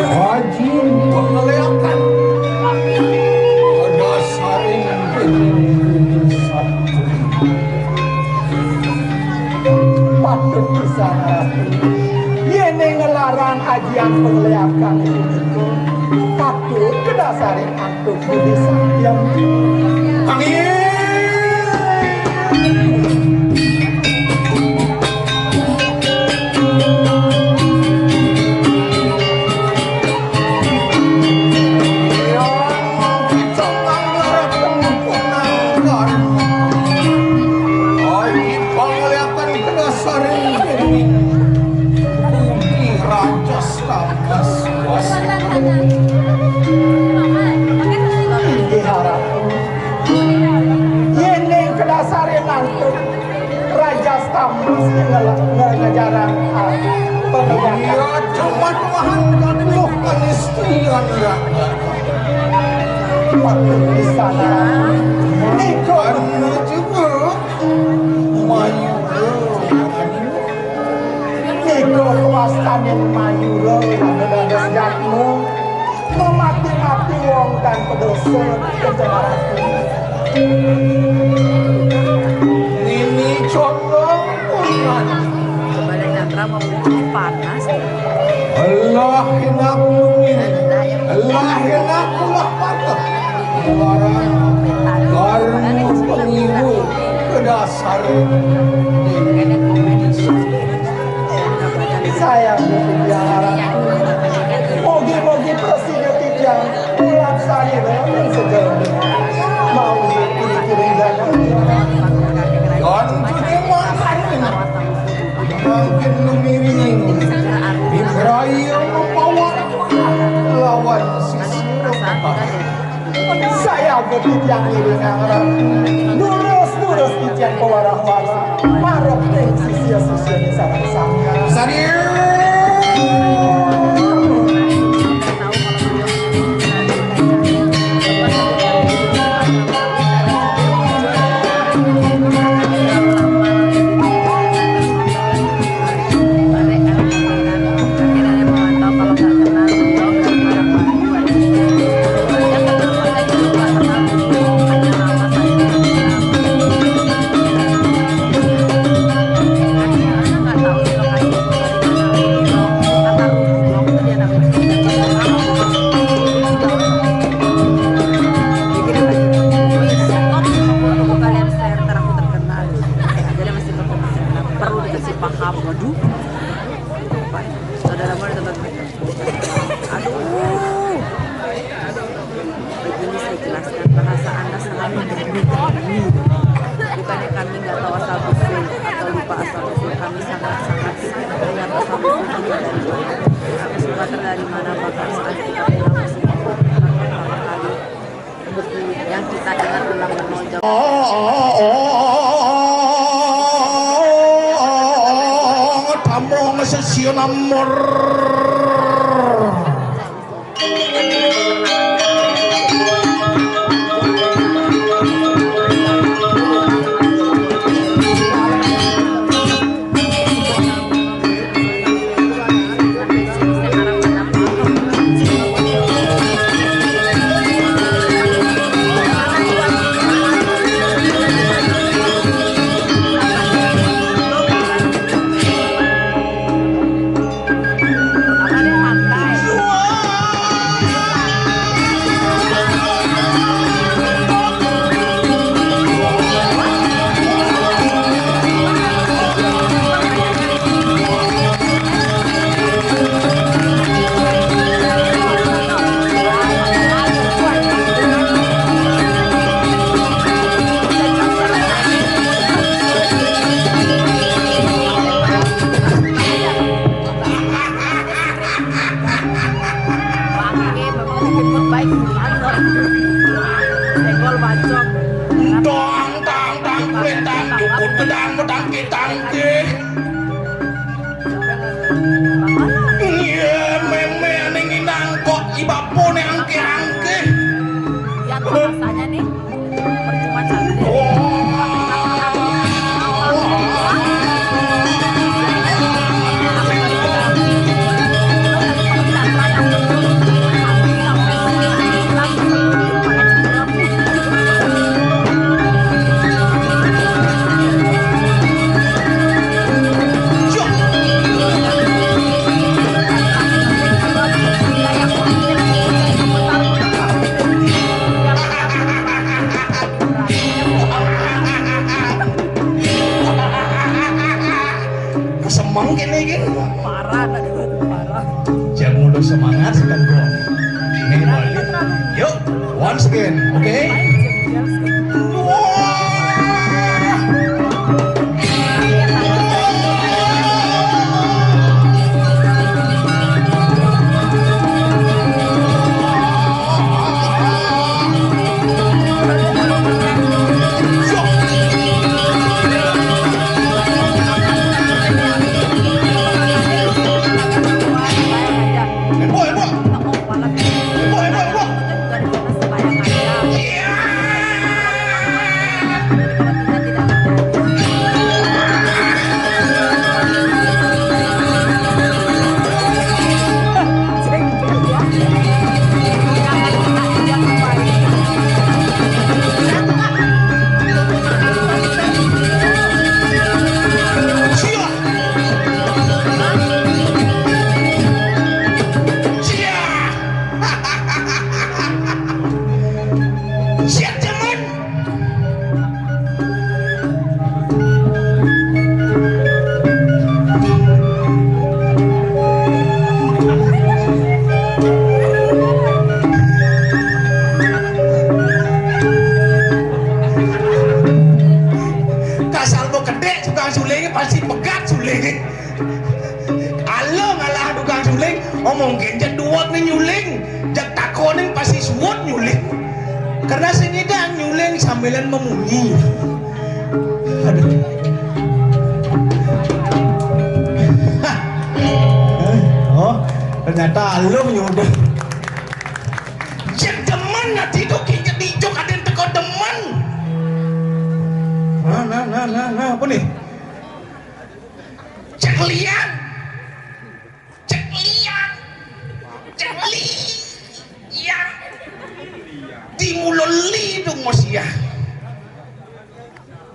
Aji pangléakan. Kadasaring déning satri. Patut pisan, Ratu. Yéning nglarang ajian pangléakan punika, patut kadasaring antuk budi satyam. Kang Iyé. Aji pangléakan kadasaring déning budi rajas kamas. Inggih, Ratu. Yéning kadasaring antuk Raja Stamas ngela-, ngajaran, ah, pangléakan. Iya, cuma Tuhan kaduh panistian raja. Patut pisan. Nika anu juga Mayura. Nika kawastanin Mayura anu dados jatmu. Mamati-mati wong tanpa dosa, Kanjeng Ratu. Nini condong umat. Badan Chandra mau panas. Allah enak lumin. Allah enak ulah patah. Barang, barang pengiru kedasar. Sayang, ya, mogi-mogi prasida titiang ulat sari remen seger. Mau dikiring jalan. Don Juni makan. Mangkin lumiring. Ibrahim membawa lawan sisi. Saya titiang ngiring ngarep. Durus-durus titiang pawarah-warah. Marep ring sisia-sisiané sareng sami. Sari. Perlu dikasih paham. Waduh. Saudara, mau di tempat mereka. Aduh. Begini saya jelaskan, bahasa Anda sangat mengganggu kami. Bukannya kami nggak tahu asal usul atau lupa asal usul, kami sangat-sangat ingat asal usul Anda dari mana. Anda suka dari mana, bahkan saat kita pulang ke sini, pertama kali buku yang kita ingat adalah Menonjol. Tamong sesio namor. Semeng kene iki. Parah, tadi parah. Jangan mudah semangat, sekan gong. Ini balik. Yuk, once again, oke? Wah. Siap, teman. Kasal mau kedek tukang suling pasti pegat suling. Ala ngalah tukang suling, omong genjet duwat ni nyuling, jak takoning pasti suwut nyuling. Karena sing nyidang nyuling sambilan memunyi. Aduh. Hah. Oh, ternyata alung nyudah. Cek demen ati tu, ki jadi juk aden teko demen. Nah, nah, nah, nah, nah, apa nih? Cek liang. Cek liang. Cek li. Yang. Di mulo li tu mosiah.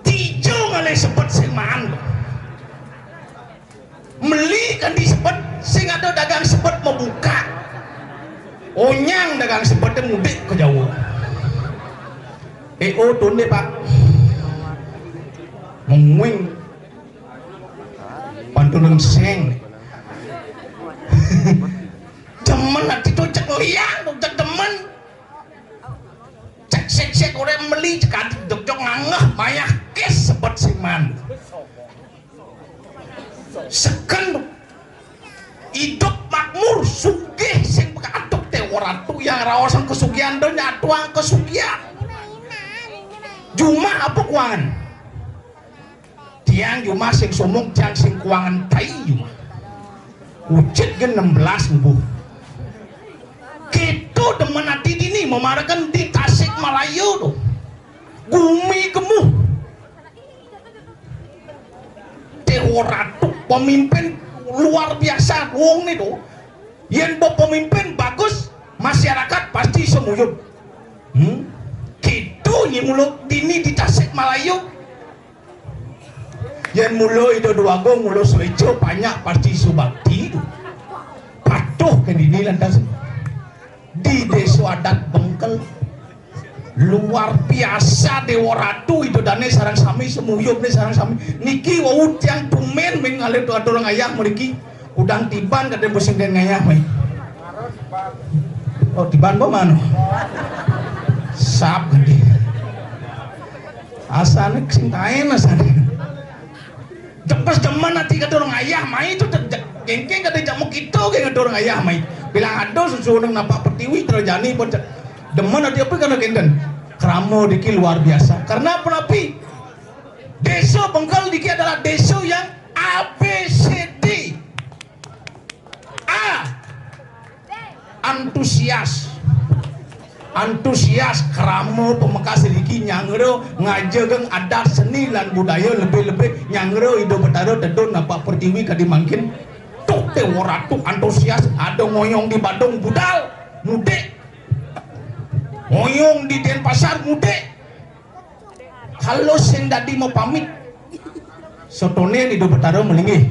Tijo ngalih sebet sing maan. Meli kan di sebet, sing ada dagang sebet membuka. Onyang dagang sebet mudik ke Jawa. Eh, oh, tunde, Pak. Menguing. Pantun seng. Demen ati tu cek liang, tu cek demen. Cek sek-sek orang meli, cek adik jok-jok ngangeh, mayah kes sebet sing maan. Seken idup makmur, sugih sing pekatuk te ora tu yang raosan kesugihan do nyatuang kesugihan. Jumah apa kuangan? Tiang jumah sing sumuk, tiang sing kuangan tai jumah. Ucit gen enam belas ngubuh. Kita demen ati dini memarakan di Tasik Malaya tu. Gumi gemuh. Dewa Ratu, pemimpin luar biasa wong ni tu. Yen bo pemimpin bagus, masyarakat pasti semuyub. Hmm? Kitu nyi mulo dini di Tasik Malaya. Yen mulo Ida Dewagung, mulo Surejo, panyak pasti subakti tu. Patuh ke dini lantas. Di Desa Adat Bengkel. Luar biasa Dewa Ratu Ida Dane sareng sami, semuyubne sareng sami. Niki wau tiang tumen ming ngalih atur ngayah mriki. Kudang tiban kate musim den ngayah mai. Oh, tiban bo mano? Sap gede. Asane sing kaen asane. Jepes demen ati katur ngayah mai tu te-, je-, gengkeng kate jamu kito ge katur ngayah mai. Bilang ada susu nang napak petiwi terjani pun ce-, demen ati apa kana genden. Krama diki luar biasa. Karena apa napi? Desa Bengkel diki adalah desa yang A B C D. A, antusias. Antusias krama pamekas iriki nyanggra ngajegeng adat seni lan budaya, lebih-lebih nyanggra Ida Betara tedun napak pertiwi kadi mangkin. Tuh, Déwa Ratu antusias, ada ngoyong di Badung budal mudik. Ngoyong di Denpasar mudik. Kalau sing dadi mapamit, setoné Ida Betara malinggih.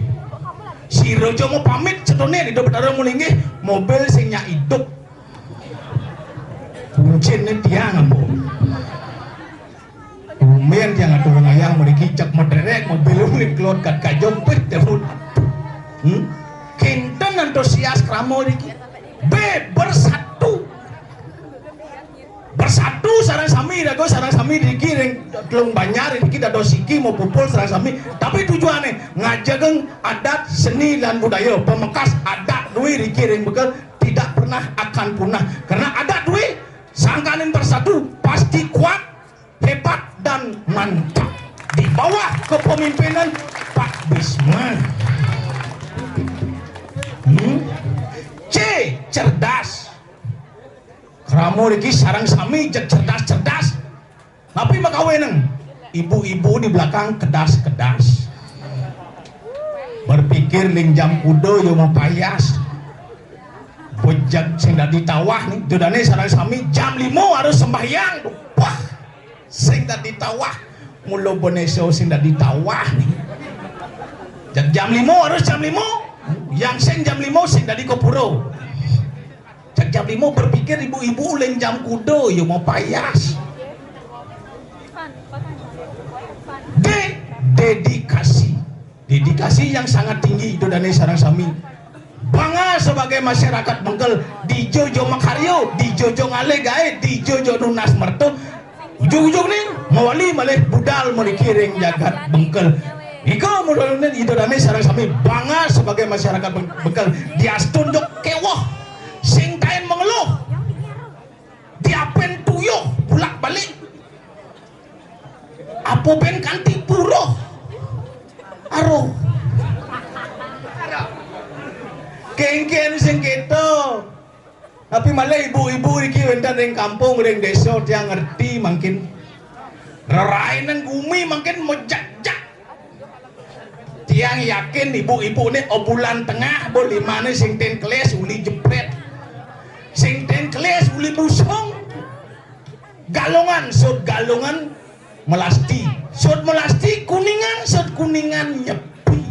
Sira ja mapamit, setoné Ida Betara malinggih, mobil sing nyak idup. Kunciné tiang, ambo. Tumben tiang atur ngayah mriki cek mederek mobil uling kelot kat kajong pit tebut. Hmm? Kinten antusias krama riki. Bé bersatu. Bersatu sareng sami, raga sareng sami riki ring Telung Banjar riki dados siki mau pupul sareng sami. Tapi tujuané ngajegeng adat seni lan budaya, pamekas adat dué riki ring Bengkel tidak pernah akan punah. Karena adat dué sangkaning bersatu pasti kuat, hebat dan mantap di bawah kepemimpinan Pak Bisma. Hmm? C, cerdas. Krama riki sareng sami jeg cerdas-cerdas. Napi makawinang? Ibu-ibu di belakang kedas-kedas. Berpikir ling jam kuda ya mapayas. Bejeg sing dadi tawah ni, dudané sareng sami jam lima harus sembahyang. Wah, sing dadi tawah. Mula Bonéso sing dadi tawah ni. Jam, jam lima harus jam lima. Yang sing jam lima sing dadi kapura. Cak jam lima berpikir ibu-ibu ling jam kuda ya mapayas. D, dedikasi. Dedikasi yang sangat tinggi itu dané sareng sami. Bangga sebagai masyarakat Bengkel, dija ja makarya, dija ja ngalih gaé, dija ja nunas merta. Ujug-ujug ni mawali malih budal mriki ring jagat Bengkel. Nika mula ni ida dané sareng sami bangga sebagai masyarakat Beng-, Bengkel. Diastun ja kéweh, sing taén mangeluh. Diapin tuyuh bulak-balik. Apa bén kanti buruh. Aruh. Kénkén sing kéto. Tapi malih ibu-ibu iki wénten ring kampung, ring désa, tiang ngerti mangkin. Rerainang gumi mangkin majakjak. Tiang yakin ibu-ibu ni bulan tengah, bo limané sing ten kelis uli jeprét. Sing ten kelis uli busung. Galungan, sud Galungan, Melasti. Sud Melasti Kuningan, sud Kuningan Nyepi.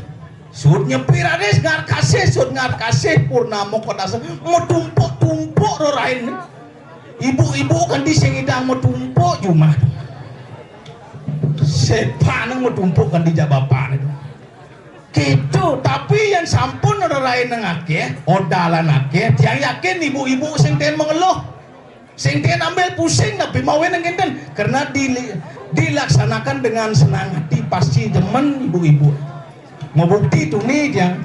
Sud Nyepi raris Ngarkasih, sud Ngarkasih Purnama Kodasa. Matumpuk-tumpuk rerain. Ibu-ibu kanti sing ngidang matumpuk jumah. Sepaneng matumpuk kanti jak bapané. Kéto, tapi yén sampun rerainang akéh, odalan akéh, tiang yakin ibu-ibu sing ten mangeluh. Sing ten ambil pusing napi mawinan kénten, karena dili-, dilaksanakan dengan senang hati, pasti demen ibu-ibu. Mabukti tuni tiang.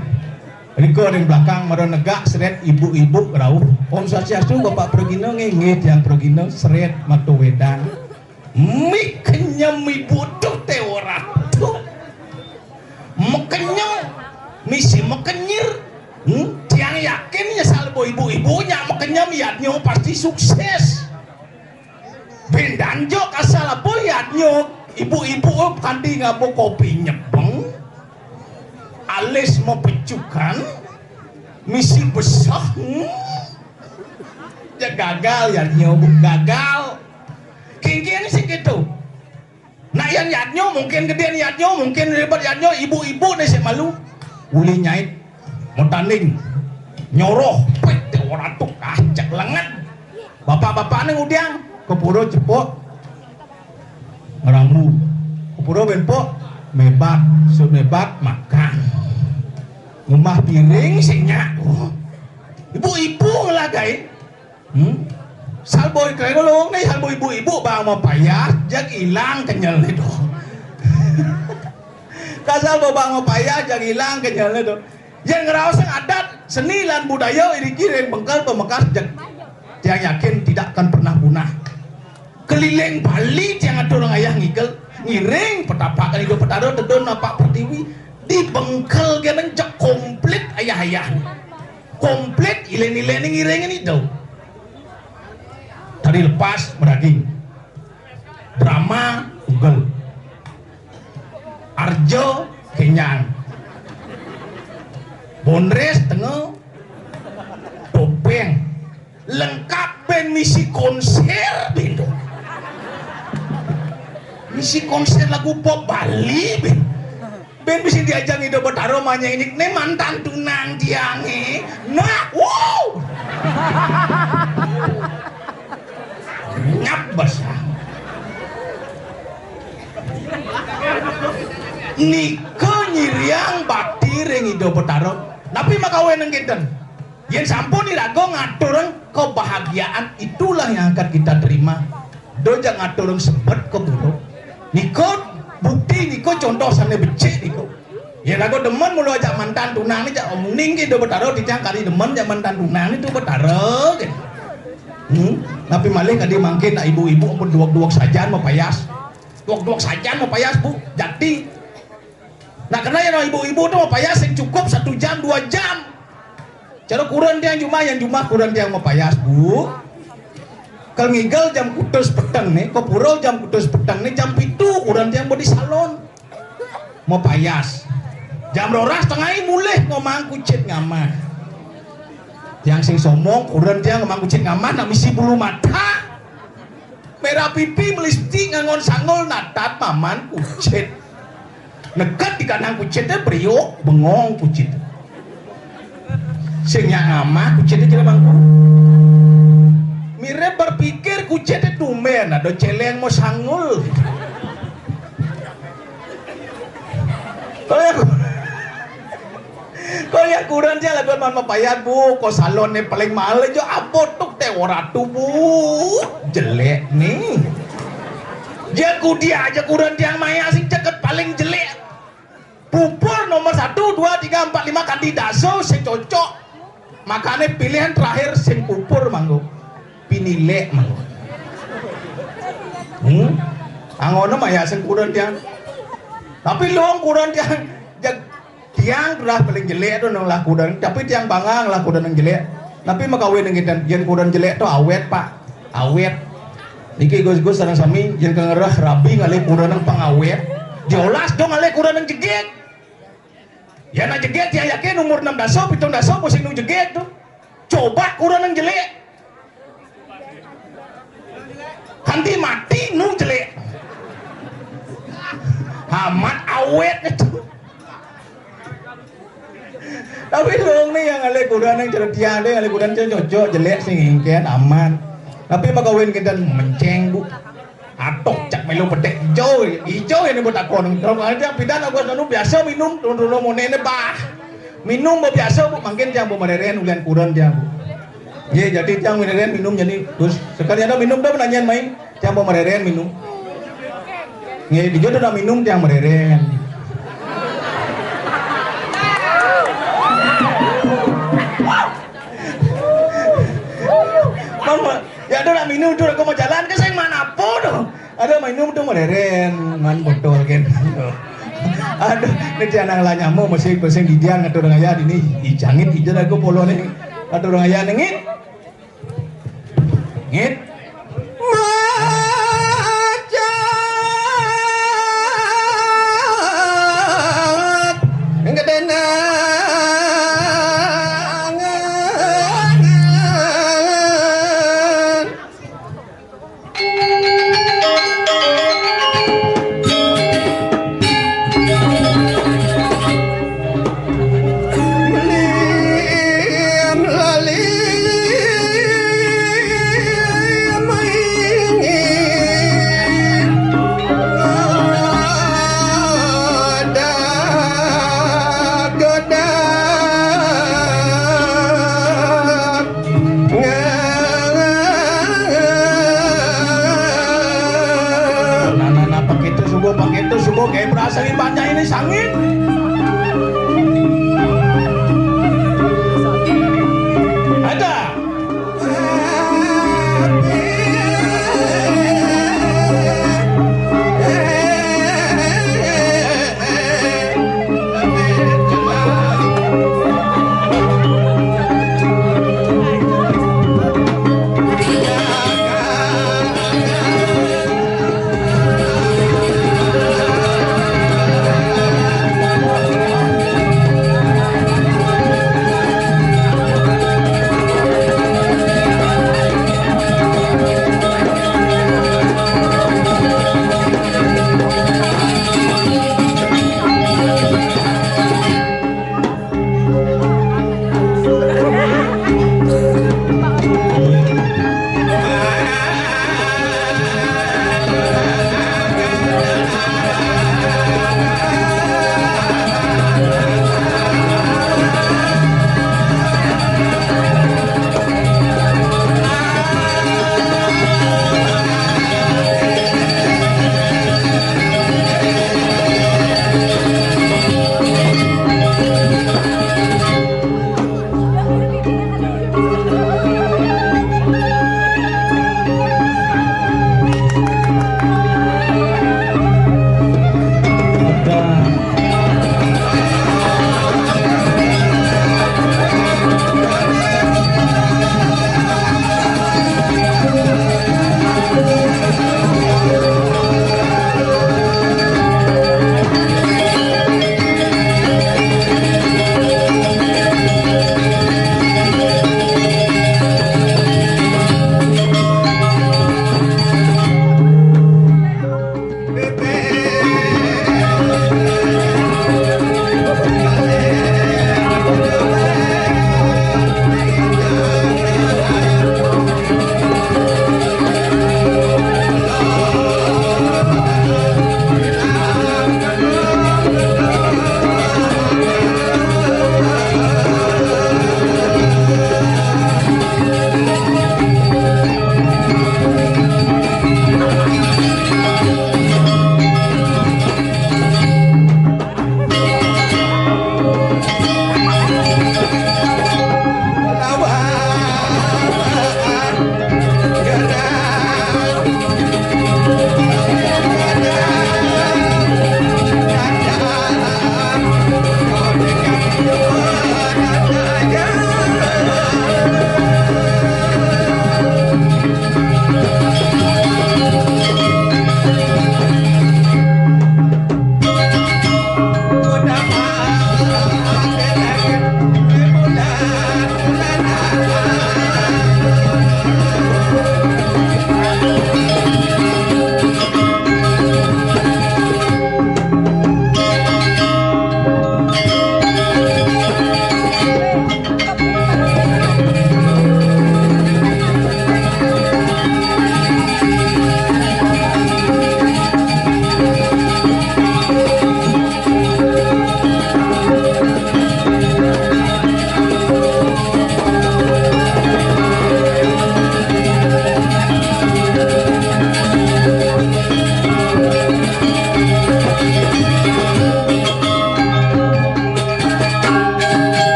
Rika ring belakang mara negak seret ibu-ibu rauh. Om Swastiastu, Bapak Pragina, nggih, nggih, tiang Pragina, seret mata wédang. Mih kenyem ibu tuh téh ora tuh. Mekenyem, misi mekenyir. Hmm? Tiang yakin ya salbo ibu-ibu nyak mekenyem yadnya pasti sukses. Bendan jok asal apa yadnya ibu-ibu kanti ngaba kopi nyebeng. Alis mapecukan, misi besah. Hmm? Ya gagal yadnya, Bu, gagal. Kénkén sing kéto. Nak yan yadnya, mungkin gedén yadnya, mungkin ribet yadnya, ibu-ibu né sing malu. Uli nyait, matanding, nyoroh, pét, ora tuh, ah, cek lengan. Bapak-bapak né ngudiang, ka pura cepuk. Ngrambu. Ka pura bén puk, mébat, sud mébat, makan. Ngumah piring sing nyak. Ibu-ibu ngelagain. Hmm? Salbo iku lowong né, salbo ibu-ibu bang mapayah, jag ilang kenyel né to. Kasal bo bang mapayah, jag ilang kenyel né to. Yén ngraosang adat, seni lan budaya iriki ring Bengkel pamekas jeg. Tiang yakin tidak akan pernah punah. Keliling Bali tiang atur ngayah ngikel, ngiring petapakan Ida Betara tedun napak pertiwi, di Bengkel kéné jeg komplit ayah-ayah. Komplit ilin-ilin ngiring ini tau. Tari lepas, meraging. Drama, ugel. Arjo, kenyang. Bondres, tengah. Topeng. Lengkap, band misi konser, band. Misi konser lagu pop Bali, band. Band misi diajang Ida Betara manyai niki, né mantan tunang tiangé. Nah, wow. Nyap basah. Nika nyiriang bakti ring Ida Betara. Napi makawé nang kénten? Yén sampun iraga ngaturang kebahagiaan, itulah yang akan kita terima. Da jak ngaturang sebet ka buruk. Nika bukti, nika contoh sané becik nika. Yén raga demen mula jak mantan tunang né, jak uning ké Ida Betara, titiang kari demen jak mantan tunang né, Ida Betara, gitu. Hmm? Napi malih kadi mangkin nak ibu-ibu ampun duweg-duweg sajan mapayas. Duweg-duweg sajan mapayas, Bu. Jakti. Nak kena yén ibu-ibu to mapayas sing cukup satu jam, dua jam. Cara kurenan tiang jumah, yén jumah kurenan tiang mapayas, Bu. Kal ngigel jam kutus peteng né, ka pura jam kutus peteng né, jam pitu kurenan tiang ba di salon. Mapayas. Jam roras tengahé mulih ngomang kucit ngamah. Tiang sing sombong, kurenan tiang ngomang kucit ngamah, nak misi bulu mata. Merah pipi, melipstik, ngangon sanggul, natat maman kucit. Neked di kanang kucité, briuk, bengong kucit. Sing nyak ngamah kucité, jelema mangku. Mirip berpikir kucité, tumbén ada céléng mau sanggul. Kaya Kaya kurenan tiang lagu man mapayas, Bu, ka salon né paling mahal ja abotuk té oratu, Bu. Jelék né. Ja kudia ja kurenan tiang mayah sing ceket paling jelék. Pupur nomor satu, dua, tiga, empat, lima, kanti dasa sing cocok. Makané pilihan terakhir sing pupur mangko. Pinilék mangko. Hmm? Angoné mayah sing kurenan tiang. Tapi luung kurenan tiang. Jag Tiang tuh lah paling jelék tuh nang lah kurenan, tapi tiang bangga lah kurenan jelék. Tapi makawin nang kénten, yén kurenan jelék tuh awét, Pak. Awét. Niki Gus-gus sareng sami, yén ka ngereh rabi ngalih kurenan pang awét. Diolas dong ngalih kurenan jegég. Yén nak jegég tiang yakin umur enam dasa, pitung dasa, pusing nu jegég tuh. Coba kurenan jelék. Kanti mati nu jelék. Amat awét itu. Tapi luung né yang ngalih kurenan yang ceretian deh, ngalih kurenan cocok, jelék sing ingkén, aman. Tapi makawin kita menceng, Bu. Atok cak melu petek ijo, ijo ini buat takon. Kalau ada yang pidan aku anu biasa minum, turun-turun monéné bah. Minum ba biasa, Bu, mangkin tiang ba marerén ulian kurenan tiang, Bu. Nggih, jadi tiang marerén minum jadi terus sekali ada minum dah nanya main, tiang ba marerén minum. Nggih, di jodoh dah minum tiang marerén. Mama, ya ada nak minum tuh, aku mau jalan ke sing mana pun. Ada minum tuh marerén, man botol kan. Aduh, ini tiang nang lah nyamuk masih pusing didian ngatur ngaya dini. Ijangit ija lagu polo nih. Ngatur ngaya nengit. Ngit. Macet. Ngedenangan. Nah, nah, nah, pakai itu subuh, pakai itu subuh, kayak berasa nih banyak ini sangit. Ada.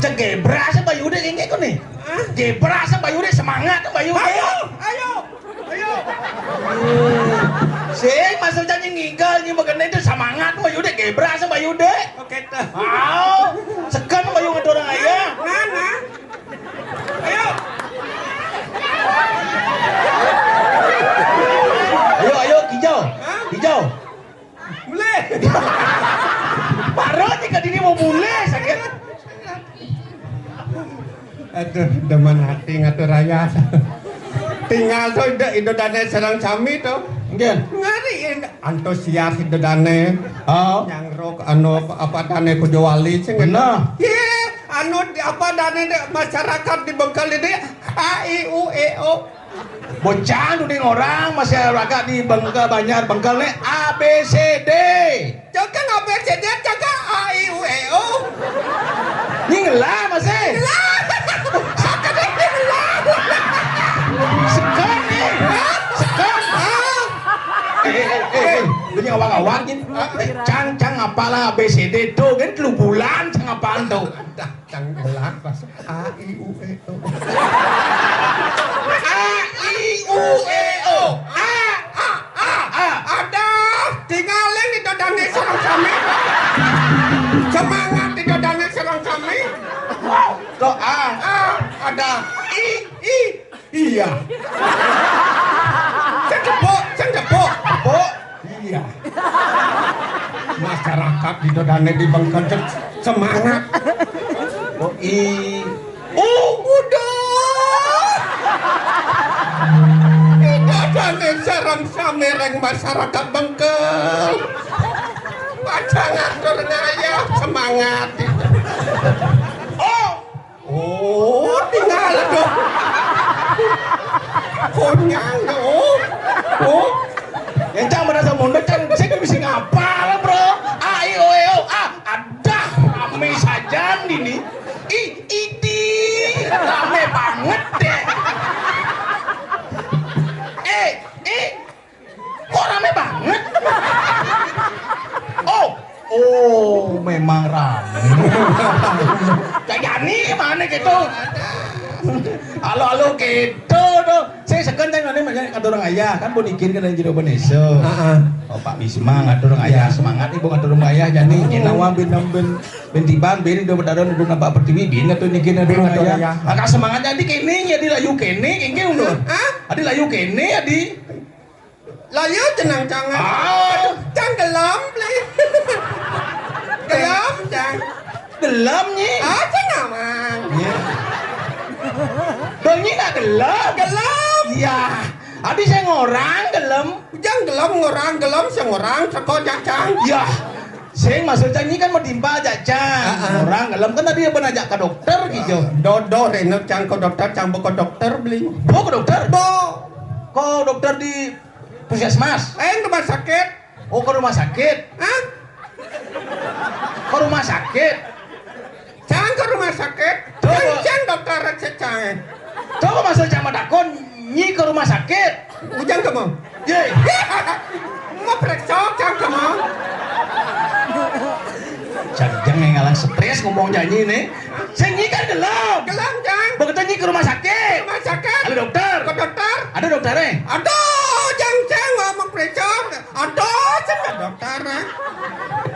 Cek gebra sing bayu dek, inggih kok nih. Hah? Gebra sing bayu dek, semangat bayu dek. Ayo, ayo, ayo. Sing maksudnya nyi ngigal, nyi begene itu semangat bayu dek, gebra sing bayu dek. Oke, tuh. Wow, segan bayu ngatur orang ayah. Nah, nah. Ayo. Ayo, ayo, hijau. Hah? Hijau. Mulai. Baru aja ke dini mau mulai sakit. Aduh, demen hati ngatur raya. Tinggal tuh Ido, Ido Dane sareng sami tuh. Nggih. Ngari antusias Ido Dane. Oh. Nyangruk anu apa Dane Kujawali sing. Bener. Iya, anu di, apa Dane dek masyarakat di Bengkel ini A I U E O. Bocah nu ding orang masih raga di Bengkel, Banjar Bengkel nih A B C D. Jangan A B C D, jangan A I U E O. Ini ngelah masih. Ngelah. Sakit ini ngelah. Segan nih. Segan. Ah. Eh, eh, eh, eh, eh. Ini awang-awang gitu. Cang, cang apalah A B C D tuh, kan telu bulan cang apaan tuh. Dah, cang ngelah pas. A I U E O. A I U E O. A, a, a, a. Ada. Tinggalin Ido Dane sareng sami. Semangat Ido Dane sareng sami. Doa. A, ada. I, i. Iya. Cedepuk, cedepuk. Tepuk. Iya. Masyarakat di Ido Dane di Bengkel semangat. Oh, i. Oh, udah. Ido Dane sareng sami ring masyarakat Bengkel. Padha ngatur ngayah semangat. Oh. Oh, tinggal tuh. Konyang tuh. Oh. Oh. Yang cang merasa mundut, cang, saya kan bisa ngapal, bro. A, I, O, E, O. Ah, ada rame saja ini. I, idi. Rame banget deh. Eh, eh. Kok rame banget? Oh, oh, memang rame. Cak Jani mana gitu? Halo, halo gitu tuh. Saya segan tanya nih, banyak kata orang ayah kan, pun izin kan dari jero Beneso. Heeh. Oh, Pak Bisma ngatur orang ayah, semangat ibu ngatur orang ayah, Jani. Jinawa bin bin bin tiban bin do bedaron do nampak pertiwi bin ngatur niki ngatur orang ayah. Maka semangat jadi kene, jadi layu kene, kengke udah. Hah? Jadi layu kene, jadi Layu jenang jangan. Ah. Cang gelem, beli. Gelem, cang. Gelem, Nyi. Ah, cang aman. Iya. Dong, Nyi nak gelem. Gelem. Iya. Adi saya ngorang gelem. Jang gelem ngorang gelem, saya ngorang teko jajang. Iya. Sing maksud cang ini kan mau timpal jajang. Heeh. Ngorang gelem kan tadi apa najak ke dokter gitu. Dodo rene cang ke dokter, cang buka dokter beli. Bu ke dokter? Bu. Kok dokter di Puskesmas? Eh, rumah sakit. Oh, ke rumah sakit? Hah? Ke rumah sakit? Jangan ke rumah sakit. Tuh. Jangan dokter aja, jangan. Coba masuk sama dakon, nyi ke rumah sakit. Ujang kamu. Ye. Mau periksa, jangan kamu. Jangan yang ngalang stres ngomong janji nih. Sing nyi kan gelem. Gelem, Jang. Begitu nyi ke rumah sakit. Rumah sakit. Ada dokter. Ke dokter. Ada dokter eh? Aduh, Jang, Jang, ngomong periksa. Aduh, sampai dokter eh.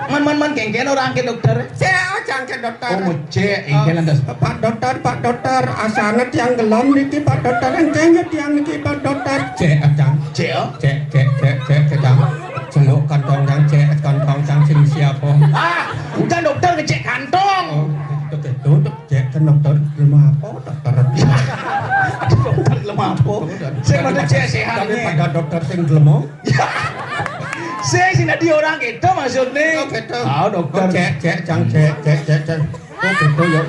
Man, man, man, kengken orang ke dokter eh? Saya, Jang, ke dokter. Oh, ngecek, engke lantas. Pak dokter, Pak dokter, asana tiang gelem niki, Pak dokter, engke tiang niki, Pak dokter. Cek, Jang. Cek, oh? Cek, cek, cek, cek, cek, Jang. Celuk kantong Jang, cek kantong Jang sing siapa? Ah, bukan dokter ngecek kantong. Oh, itu, itu, itu. Cek ke dokter lemah apa? Dokter. Dokter lemah apa? Saya mana cek sehat tapi nih. Pada dokter sing lemah. Saya sih tadi orang gitu maksudnya. Oh, gitu. Oh, dokter. Oh, cek, cek, Jang, cek, cek, cek, cek. Oh, gitu ya.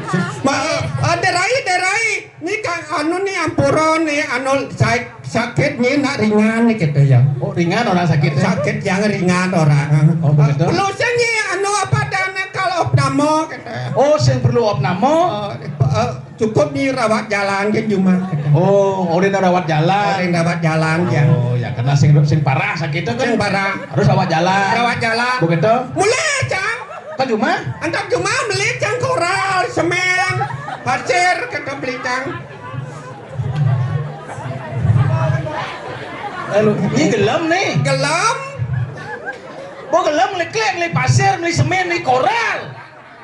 Ma, ada rai, ada rai. Ini kan anu nih ampura nih, anu saya sakit nih, nak ringan nih gitu ya. Oh, ringan orang sakit ya? Sakit yang ringan orang. Oh, begitu? Perlu sih nih, anu apa adanya kalau opname gitu. Oh, sing perlu opname? Oh, eh, cukup nih rawat jalan ke rumah gitu. Oh, udah rawat jalan. Udah rawat jalan ya. Oh, ya karena sing sing parah sakit itu kan. Sing parah. Harus rawat jalan. Rawat jalan. Begitu? Mulai, Cang. Ka jumah? Antuk jumah meli cang koral, semén, pasir, kéto meli cang. Lalu, ini gelem nih. Gelem. Bo gelem meli klék, meli pasir, meli semén, meli koral.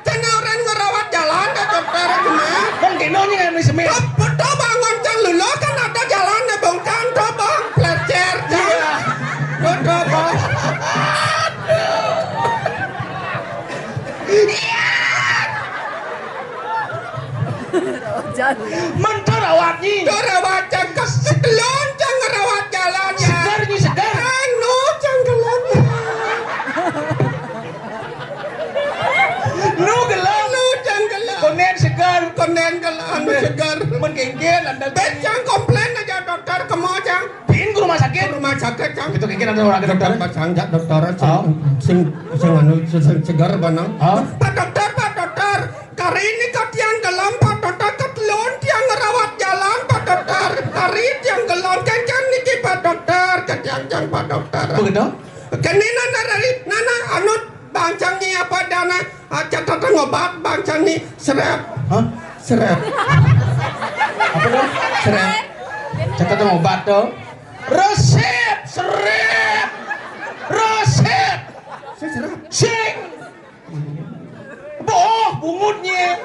Cang orang ngerawat jalan, ka dokter jumah. Mungkin nyai nggak meli semén. Tuh, tuh bangun cang luluh kan ada jalan nih, bong cang, tuh bong, plecer cang. Iya. Tuh, tuh bong. Mentara rawat nyi. Mentara rawat cang, kesekelon cang ngerawat jalan ya. Segar nyi, segar. Anu cang gelon ya. Nu gelon. Nu cang gelon. Kondén segar. Kondén gelon, anu segar. Mén kéngkén, anda. Bét cang komplain aja dokter, kemo cang. Buin ka rumah sakit. Rumah sakit, cang. Itu kéngkén ada orang dokter. Cang, jak dokter, sing, sing, sing anu, sing, sing seger banang. Pak dokter, pak dokter. Kari niki tiang gelem, pak dokter, ketelun tiang ngerawat jalan, pak dokter. Kari tiang gelem, kéngkén niki, pak dokter, ka tiang, cang, pak dokter. Begitu? Kéné nana dari, nana anu, bang cang nyi apa dana, ah, catetan obat, bang cang nyi, serep. Hah? Serep. Apa tuh? Serep. Catetan obat tuh. Resep, serep. Resep. Sing serep. Sing. Boh, bungut nyi.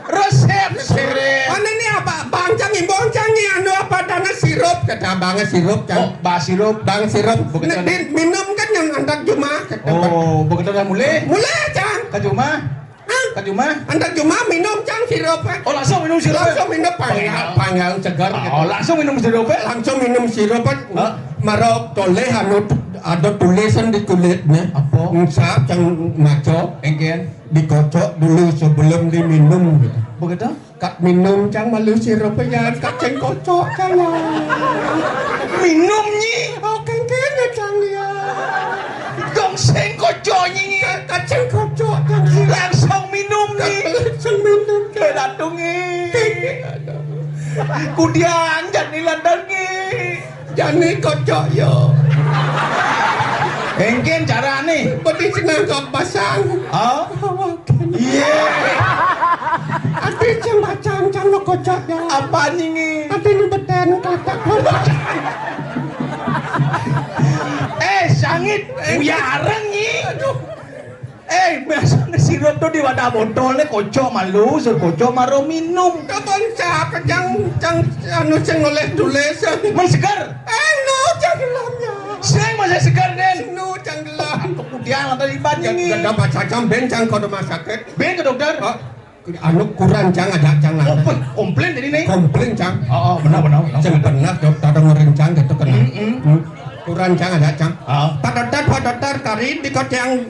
Resep, serep. Anu niki apa? Bang cang nyi, bang cang nyi, anu apa dana sirup, kata bang sirup, cang. Oh, bang sirup. Bang sirup. Begitu. Nah, di, minum kan yang antuk jumah, kata bang. Oh, begitu dah mulih? Mulih, cang. Ka jumah? Hah? Ka jumah? Antuk jumah minum cang sirup, eh. Oh, langsung minum sirup, eh? Langsung minum, panggang, panggang segar. Oh, gitu. Langsung minum sirup, eh? Langsung minum sirup, eh. Hah? Mara tolih anu ada tulisan di kulitnya. Apa? Ngusap cang maca. Engkén. Dikocok dulu sebelum diminum gitu. Begitu? Kat minum cang malu sirup ya, kat sing kocok cang ya. Minum nyi. Oh, kéngkén ya cang ya. Dong sing kocok nyi. Kat sing kocok cang. Langsung minum nyi. Langsung minum cang. Datung nyi. Kudiang jani lantar nyi. Jani kocok yo. Engkén carané. Peti senang kok pasang. Oh? Iya. Ati cang bacang cang lo kocok ya. Apa nyi? Ati ni beten katak. Eh, sangit. Uya areng nyi. Aduh. Eh, biasané sirup tuh di wadah botol nih, kocok malu, sur kocok maro minum. Kapan siapa cang, cang, anu, sing oleh tulis? Mén seger. Eh, nu cang gelem ya. Sing masih seger, Den. Nu cang gelem. Kemudian ada di bandingi. Gak dapat cacam ben cang ke rumah sakit. Ben ke dokter. Oh, anu kurang cang, ajak cang lah. Komplain, komplain jadi nih. Komplain cang. Oh, oh, benar, benar, benar. Cang pernah dokter ngorencang gitu kena. Kurang cang, ajak cang. Pak dokter, pak dokter, kari di kot yang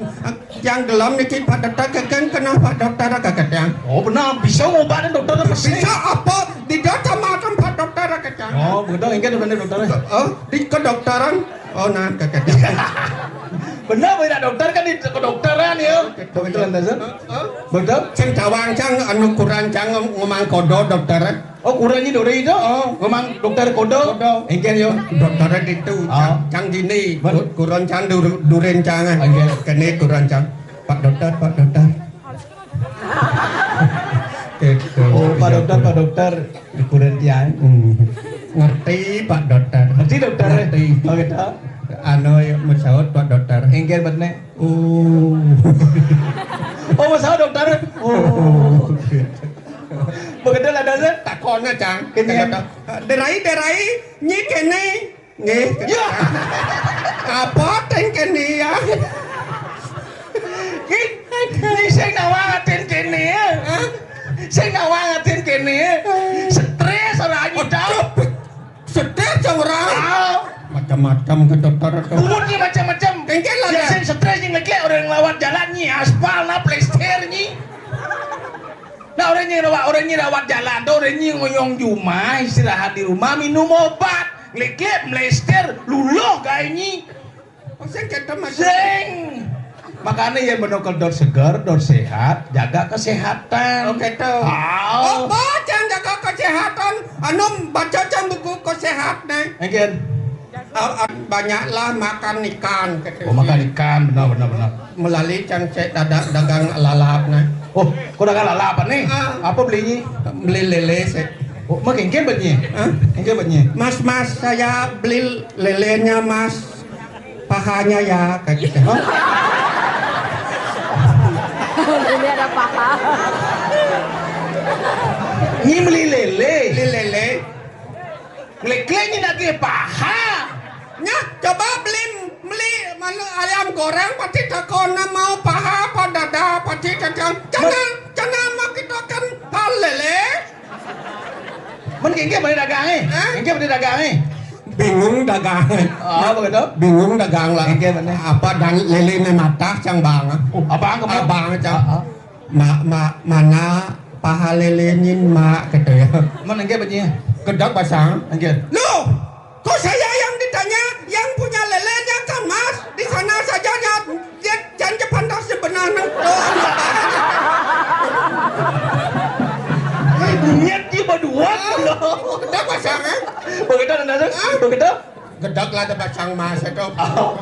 Yang gelem niki, pak dokter, kéngkén kena pak dokter, kéngkén yang. Oh, benar, bisa ngobatin dokter apa sih? Bisa apa? Di dokter makan pak dokter, kéngkén yang. Oh, begitu, engkén bener dokter. Oh, di kedokteran. Oh, nah, kéngkén yang. Benar, benar dokter kan di kedokteran ya. Begitu lantasan. Betul? Sing cawang cang, anu kurang cang ngomong kodo dokter. Oh, kurang nyi dore itu? Oh. Memang dokter kodo. Kodo. Engkén yo. Dokter itu, oh. Cang, cang gini. Kurang cang dur-, duren cang. Engkén. Kéné kurang cang. Pak dokter, pak dokter. Gitu. Oh, pak dokter, pak dokter. Kurang tiang. Hmm. Ngerti pak dokter. Ngerti dokter. Ngerti. Oh, gitu. Anu, ya, mensaut pak dokter. Engkén betné. Oh. Oh, mensaut dokter. Oh. Begitu lah, Dok. Takon, cang. Kéné. Derai, derai, nyi kéné. Nggih. Ya. Apa ten kéné ya? Nggih. Nggih, sing nawang atin kéné ya. Hah? Sing nawang atin kéné ya. Stres ora ayu tau. Stres ora. Tau. Macam-macam ke dokter tuh. Umurnya macam-macam. Engkén lah, ya, dah. Sing stres nyi ngecek orang lewat jalan nyi, aspal na plester nyi. Nah, orang nyi rawat, orang nyi rawat jalan tuh, orang nyi ngoyong jumah, istirahat di rumah, minum obat, ngeliklik, mlester, luluh gaé nyi. Oh, sing kéto macam. Sing. Makanya ya, meno kedot seger, dot sehat, jaga kesehatan. Oh, kéto. Ah. Oh, bocah jaga kesehatan. Anu, baca cang buku kesehatan. Engkén. Ah, ah, banyaklah makan ikan, kata Oh, makan dia. Ikan, benar, benar, benar. Melalui cang cek dadak dagang lalap nah. Oh, kau dagang lalap nih? Ah. Apa belinya? Beli lele sih. Oh, mak engke betnya? Hah? Engke betnya? Mas, mas, saya beli lelenya, mas. Pahanya ya, kayak gitu. Hah? Ini ada paha. Ini beli lele. Beli lele. Nglek-nglek nyen nagih paha. Nya, coba beli, beli manu ayam goreng, pasti takon mau paha apa dada, pasti takon. Cenah, cenah mau kita kan pahal lele. Men engke bani dagang eh. Hah? Engke bani dagang eh. Bingung dagang. Oh, begitu? Bingung dagang lah. Engke bani. Apa dan lele ne matah cang bang. Oh, abang kamu? Abang cang. Ah, ah. Ma, ma, mana paha lele nyen, Mak, gitu ya. Mana engke betnya? Gedeg basang. Engke. Loh, kok saya yang ditanya, yang punya lelenya kan Mas, di sana saja ya, dia janji pantas sebenarnya. Nyet di berdua. Gedeg basang, eh? Begitu, Tante? Hah? Begitu? Gedeg lah tebacang mas itu. Oh.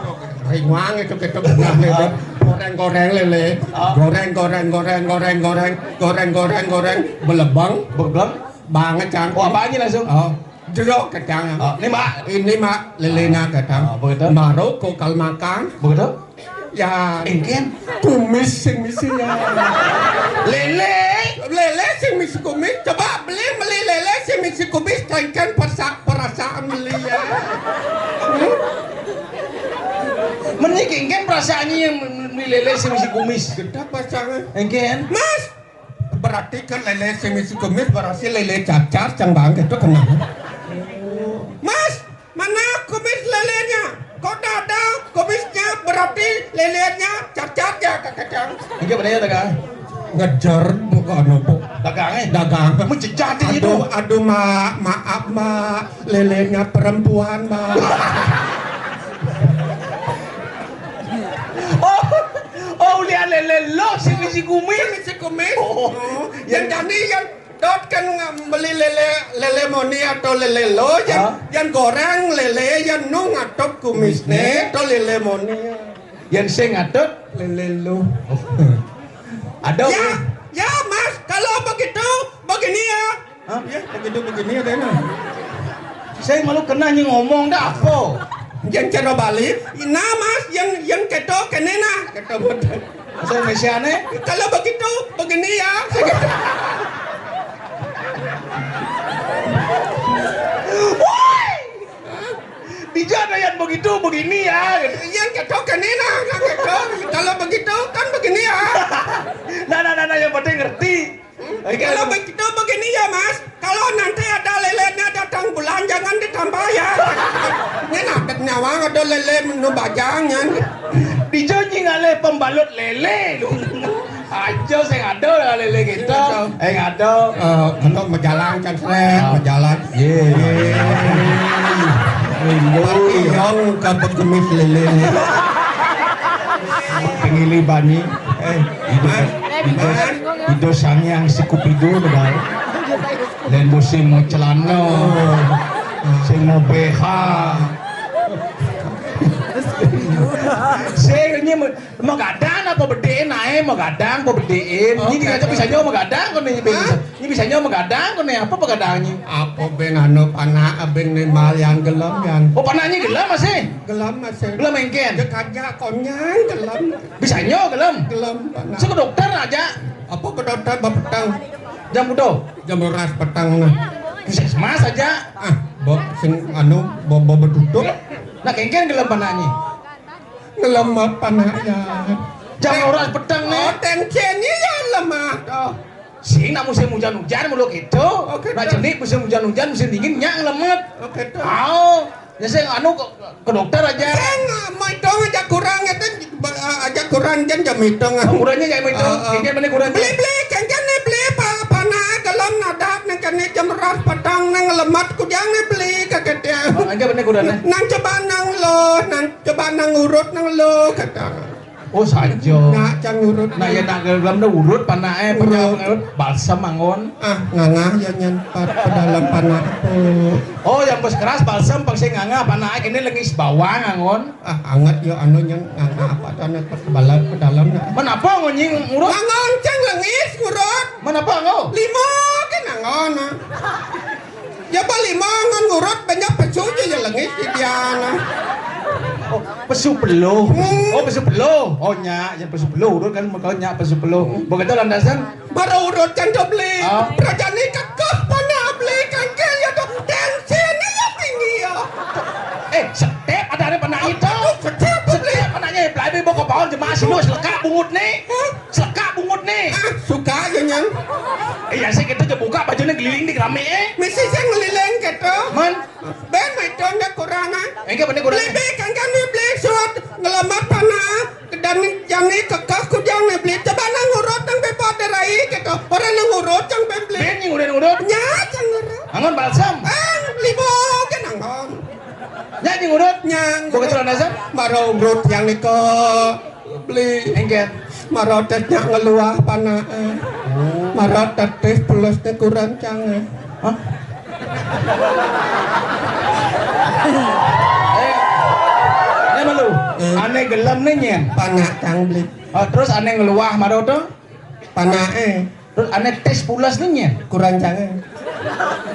Ringuang itu, gitu, genah itu. Goreng-goreng lele. Oh. Goreng, goreng, goreng, goreng, goreng. Goreng, goreng, goreng. Belebeng. Belebeng? Banget, Cang. Oh, apa aja langsung? Oh. Jeruk, Cang. Oh, ini, Mak. Ini, Mak, lelenya, Cang. Oh, begitu. Baru ku kal makan. Begitu? Ya, engken. Kumis sing misi ya. Lele. Lele sing misi kumis. Coba beli, beli lele sing misi kumis, engken persa-, perasaan beli ya. Hmm? Meni engken perasaannya yang beli lele sing misi kumis. Gedeg pasangan. Engken. Mas, berarti kan lele sing misi kumis, berarti lele cacar, cang bang, gitu kenapa? Mas, mana kumis lelenya? Kok tak ada kumisnya? Berarti lelenya cacat ya, Kak Kacang? Iki bener ya, Kak? Ngejar, bukan apa. Dagang, eh? Dagang. Menjejati itu. Aduh, aduh, Mak, maaf, Mak. Lelenya perempuan, Mak. Oh, oh, ulian lele lo, sing misi kumis. Sing misi kumis. Oh. Oh, yang jani, yang Dot kan beli lele, lele moni atau lele lo, yan, hah? Yan goreng lele, yan nu ngatut kumisne, kumisne. Atau lele moni. Yan sing ngatut? Lele lo. Ada ya, ya, Mas, kalau begitu, begini ya. Hah? Ya, begitu begini ya, Dena. Saya malu kena nyi ngomong dah apa? Yan cara balik, nah, Mas, yan, yan keto kene nah, keto betul. Bahasa Indonesiane? Kalau begitu, begini ya. Woi! Dija ada yang begitu, begini ya. Yang ketok ini nah, yang ketok. Kalau begitu, kan begini ya. Nah, nah, nah, nah, yang penting ngerti. Kalau begitu, begini ya, Mas. Kalau nanti ada lelenya datang bulan, jangan ditambah ya. Ini nampet nyawang ada lele nu bajang, ya. Dijo ngalih pembalut lele. Aja sing ada lah lele kita. Iya, iya. Eh, ada. Eh, untuk majalan kan, Srek, ah. Majalan. Ye. Tapi yang kapan kumis lele. Pengili bani. Eh, itu, itu, itu sang yang si Kupido, padahal. Dan musim mau celana, sing mau B H. Sing ini mau, mau gadang apa bedein ae, mau gadang apa bedein? Oh, ini aja gadang. Bisa nyo mau gadang kok nih, hah? Ini bisa nyo mau gadang kok nih, apa pegadangnya? Apa beng anu panak, beng nih mal yang gelem, yang. Oh, panaknya gelem masih? Gelem masih. Gelem engken? Dia kagak, konyang, gelem. Bisa nyo gelem? Gelem, panak. Saya ke dokter aja. Apa ke dokter bapetang? Jam udah? Jam dua belas petang nah. Puskesmas aja. Ah, bo, sing anu, bo, bo betutup. Nah, kengken gelem panaknya. Ngelemat panaknya. Jam dua belas petang nih. Oh, tensinya ya lemah. Oh. Sing nak musim hujan-hujan mulu gitu. Oh, gitu. Nak jenik musim hujan-hujan, musim dingin nyak ngelemet. Oh, gitu. Oh. Ya, sing anu ke, ke dokter aja. Sing, ah, mau hitung aja kurang itu, ba-, ah, aja kurang jen jam hitung. Oh, kurangnya jam hitung. Ah, ah. Ini mana kurangnya? Beli, beli, jen, jen nih beli, pa-, panak gelem nadak nih, kene jam belas petang nang lemat kujang nih beli, kata dia. Oh, aja bener kurangnya. Nang coba nang lo, nang coba nang urut nang lo, kata. Oh, saja. Nak cang urut. Nah, ya nak gelem urut panake, urut. Balsem anggon. Ah, ngangah ya nyen pa-, pedalem panak. Oh, yang bos keras balsem pasti ngangah panake kene lengis bawang anggon. Ah, anget ya anu nyen ngangah apa tuh anu pedalem, pedalem. Menapa ngonying urut? Ngangah cang lengis urut. Menapa anggo? Lima ke ngangah. Ya, bali mangan ngurut banyak pesu aja ya lengis di diana. Oh, pesu peluh. Hmm. Oh, pesu peluh. Oh, nyak, ya pesu peluh. Urut kan mereka nyak pesu peluh. Hmm. Begitu landasan. Baru urut kan tuh beli. Ah. Kerajaan ini kekeh pada beli kangkil ya tuh. Tensinya ya tinggi ya. Eh, setiap ada ada pernah itu. Setiap beli. Setiap anaknya beli boko pohon jemaah sinu selekak bungut nih. Hmm. Sekak bungut nih. Ah, suka aja nyang. Iya sih kita aja buka bajunya keliling di rame eh. Mesti saya ngeliling gitu. Man. Ben itu ndak kurang ah. Enggak bener kurang. Lebih kan kami beli suat ngelamat tanah. Kedan jani kekeh kujang nih beli. Coba nang urut nang bebot rai gitu. Orang nang urut yang ben beli. Ben yang udah urut. Nya yang urut. Angon balsam. Ah, libo kan angon. Nya yang urut. Nyang. Bukan celana sam. Baru urut yang niko. Beli. Engken. Marotet nyak ngeluah panake. Oh. Marotet teh pulasne kurang cange. Hah? Eh, ini malu. Eh. Ane gelem nih nyen. Panak cang beli. Oh, terus ane ngeluah maro to? Panake. Terus ane tes pulas nih nyen. Kurang cange.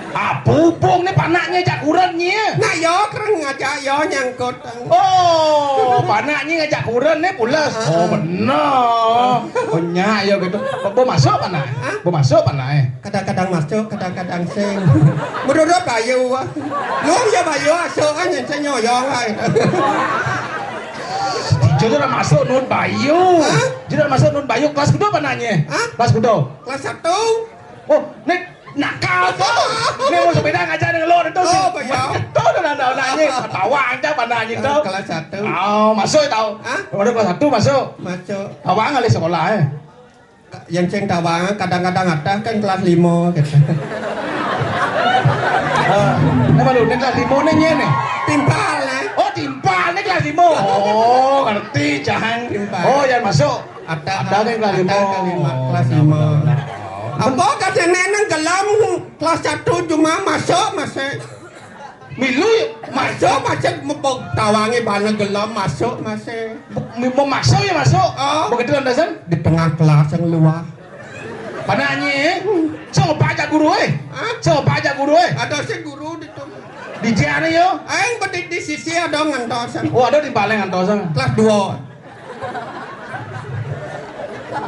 Apa hubung nih panaknya cak kurang nye? Nah, yo kereng ngajak yo nyangkut. Oh, panaknya ngajak kuren nih pulas. Ah, oh, ah. Bener. Oh, nyak ya gitu. Bo, bo masuk panak? Hah? Bo masuk panak eh? Kadang-kadang masuk, kadang-kadang sing. Menurut Bayu, ah. Lu ya Bayu, masuk kan yang saya nyoyong lah. Jujur masuk nun Bayu. Hah? Jujur masuk nun Bayu. Kelas kedua panaknya? Hah? Kelas kedua. Kelas satu. Oh, nek nakal tuh. Nek mau sepeda ngajak dengan lo itu sih. Oh, iya. Itu tuh nanda nanya. Tawa aja pada nanya tuh. Kelas satu. Oh, masuk tahu. Hah? Udah kelas satu masuk. Masuk. Tawa ngalih sekolah eh. Yang sing tawa kadang-kadang ada kan kelas lima gitu. Eh, ini malu, ini kelas lima nih, nih. Timpal, eh. Oh, timpal, ini kelas lima. Oh, ngerti, Cahang. Timpal. Oh, yang masuk. Ada, ada kan kelas lima. Kelas lima, kelas lima. Apa katanya nang gelem kelas satu cuma masuk masih. Milu masuk masih mebok tawangi bana gelem masuk masih. Memaksa ya masuk. Oh. Begitu landasan di tengah kelas yang luar. Panaknya, eh? Siapa aja guru eh? Hah? Siapa aja guru eh? Ada si guru di tu. Di diana yo. Aing bedik di sisi ada ngantosan. Oh, ada di paling ngantosan. Kelas dua.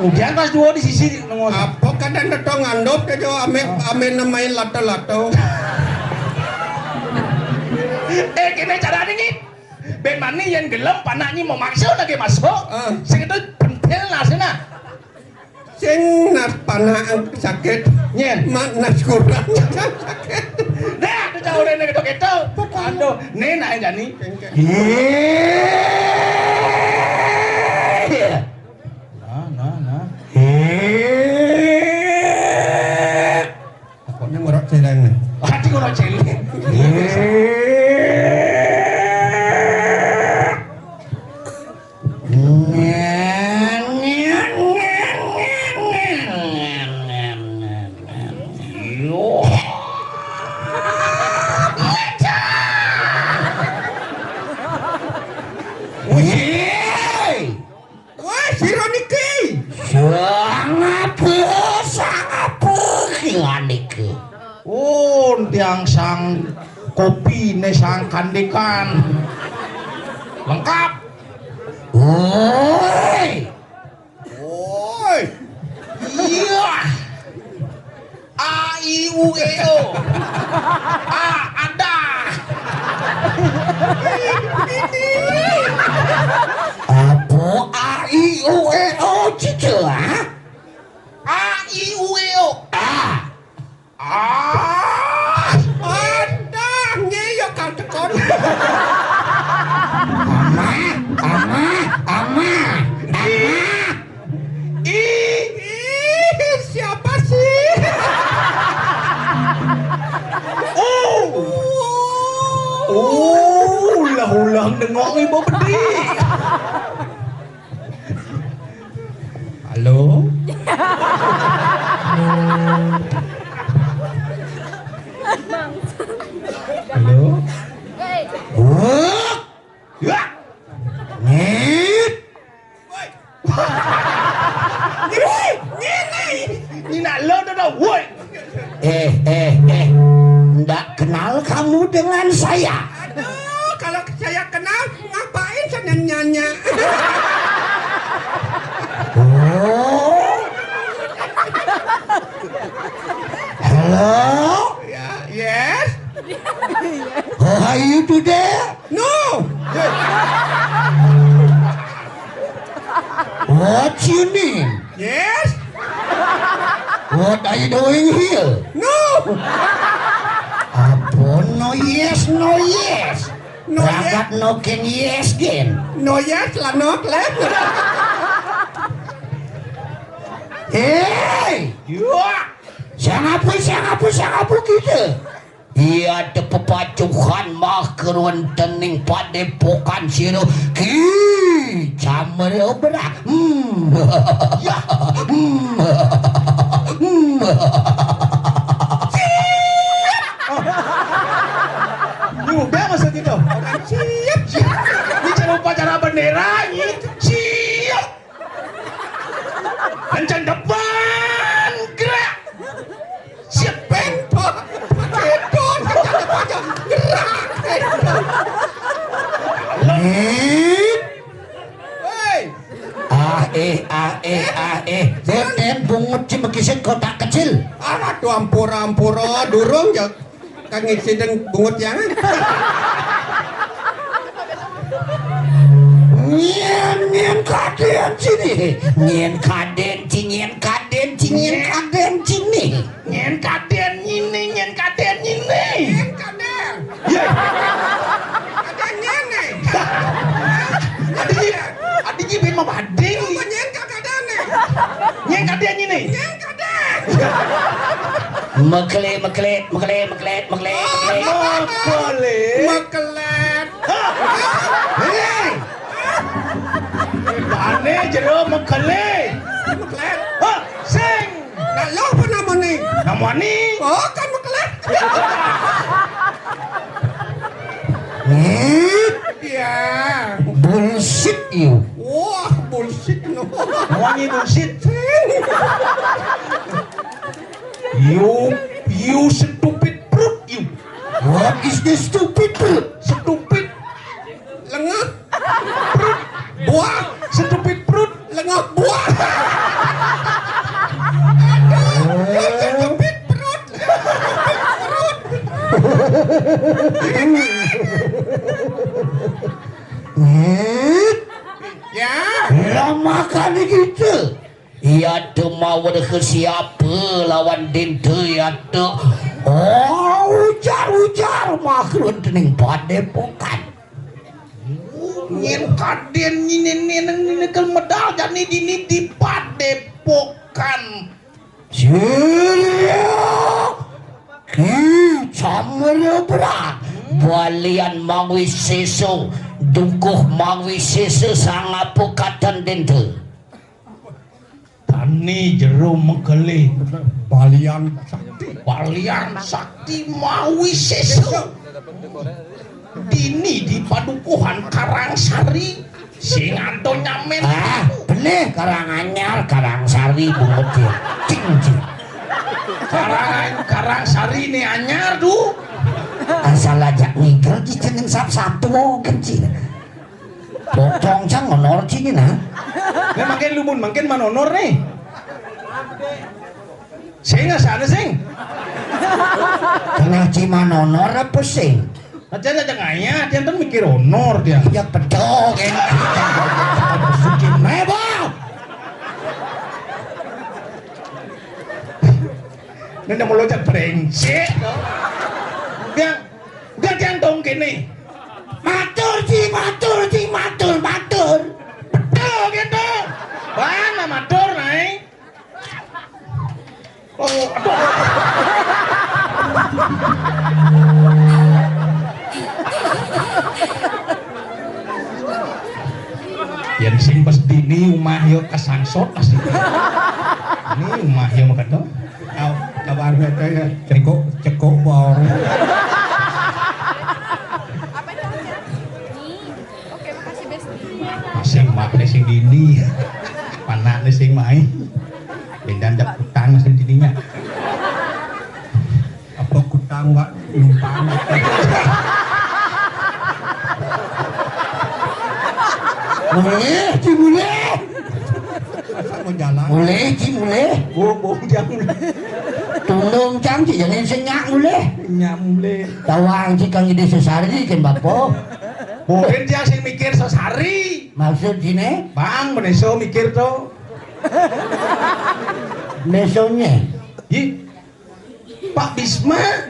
Ujian kelas dua di sisi nunggu. Apa kadang tetong ngandop ke jo ame ame nemain lato-lato. Eh, kene cara nih. Ben mani yang gelem panaknya mau maksud lagi masuk. Ah. Sing itu pentil nasina. Sing nas panah sakit. Nyen. Mak nas kurang sakit. Nah, itu jauh dari itu gitu. Aduh, nih nah jani. Nah, nah, nah. Pokoknya ngorok celeng. Hati ngorok celeng. Wah, sira niki. Sangape, sangape kingan niki. Oh, tiang sang kopi ne sang kandikan. Lengkap. Woi. Woi. Iya. A, I, U, E, O. A, ada. Apa A, I, U, E, O, cica? A, I, U, E, O. A. Ah, ada. Ngeyo kan tekon. Ama, ama, ama, ama. Ih, ih, siapa sih? Oh. Oh, ulah-ulah nengok ibu pedih. Halo? Wah! Ya! Ngit! Woi! Ngene! Ngene! Ini nak lo dah, woi! Eh, eh, eh. Ndak kenal kamu dengan saya. Aduh, kalau saya kenal, ngapain saya nanya? Oh. Hello? Ya, yes. How are you today? No. What's your name? Yes. What are you doing here? No. Apa no yes, no yes? No yes. Ragat no can yes can. No yes lah, no left. Hei! Ya. Siang apa, siang apa, siang apa kita? Iya, ada pepacuhan mah keruan tening padepokan sira. Ki, camel obrak. Hmm. Ya. Hmm. Hmm. Nyubek maksud gitu. Siap, siap. Ini cara upacara bendera, ini. Siap. Kencang depan, gerak. Siap, pentok. Pentok, kencang depan, gerak. Hei. Ah, eh, ah, eh, ah, eh. Deten bungut si megisit kotak kecil. Aduh, ampura, ampura, durung ya. Kang ngisi dan bungut yang. Nyen, nyen kaden sini. Nyen kaden, ci nyen kaden, ci nyen kaden sini. Nyen kaden nyini, nyen kaden nyini. Nyen kaden. Ya. Kaden nyene. Adi, adi ji bin mabading. Apa nyen kaden? Nyen kaden nyini. Nyen kaden. Mekele, mekele, mekele, mekele, mekele, mekele. Mekele. Mekelet. Hah? Hei. Bane jero mekele. Mekelet. Hah? Sing. Nah, lo apa namanya? Namanya? Oh, kan mekelet. Ngit. Ya. Bullshit you. Wah, bullshit no. Wangi bullshit. You, you stupid brute, you. What is this stupid brute? Stupid. Lengah. Brute. Buah. Stupid brute. Lengah buah. Aduh, you stupid brute. Stupid brute. Ngit. Ya. Lah, makane gitu. Iya, tuh mau ke siapa lawan Dinte, ya, tuh. Oh, ujar-ujar makhluk dening padepokan. Nyen kaden nyine, nyen, nyen, nyen, kel medal jani dini di padepokan. Siya ki camel berat. Balian mawi seso, dukuh mawi seso, sangapa katon Dinte? Tani jero mekele. Balian sakti. Balian sakti mawi seso. Dini di padukuhan Karangsari, sing ado nyamen. Ah, benih Karanganyar, Karangsari, bungut ya. Cing, cing. Karang, Karangsari ni anyar, du. Asal aja ngigel di jeneng sap-sap tuh, kencing. Potong cang honor cini, nah. Lah, mangkin lumun, mangkin manonor nih. Sing, asana, sing. Tengah cima honor apa sing? Aja, aja ngaya, dia tuh mikir honor dia. Ya, betul, kan? Suci mebel. Nenda meloncat brengsek. Dia, dia, dia tong kene. Matur, Ji, matur, Ji, matur, matur. Betul, gitu. Mana matur, naik? Oh, aduh. Yen sing pas dini umah yo kesangsot pasti. Cekok, cekok bau. Masing mak sing dini. Panakné sing main. Pindah jak utang sing dininya. Apa kutang, Wak? Numpang. Mulih, Ci, mulih. Masa mau jalan? Mulih, Ci, mulih. Bung, bung, jangan mulih. Tundung cang, Ci, jangan senyak mulih. Nyak mulih. Tawang, Ci, kang ide sesari, kan, Bapak? Mungkin dia sing mikir sesari. Maksud sini? Bang, meneso mikir to. Mesonye. Ih, Pak Bisma,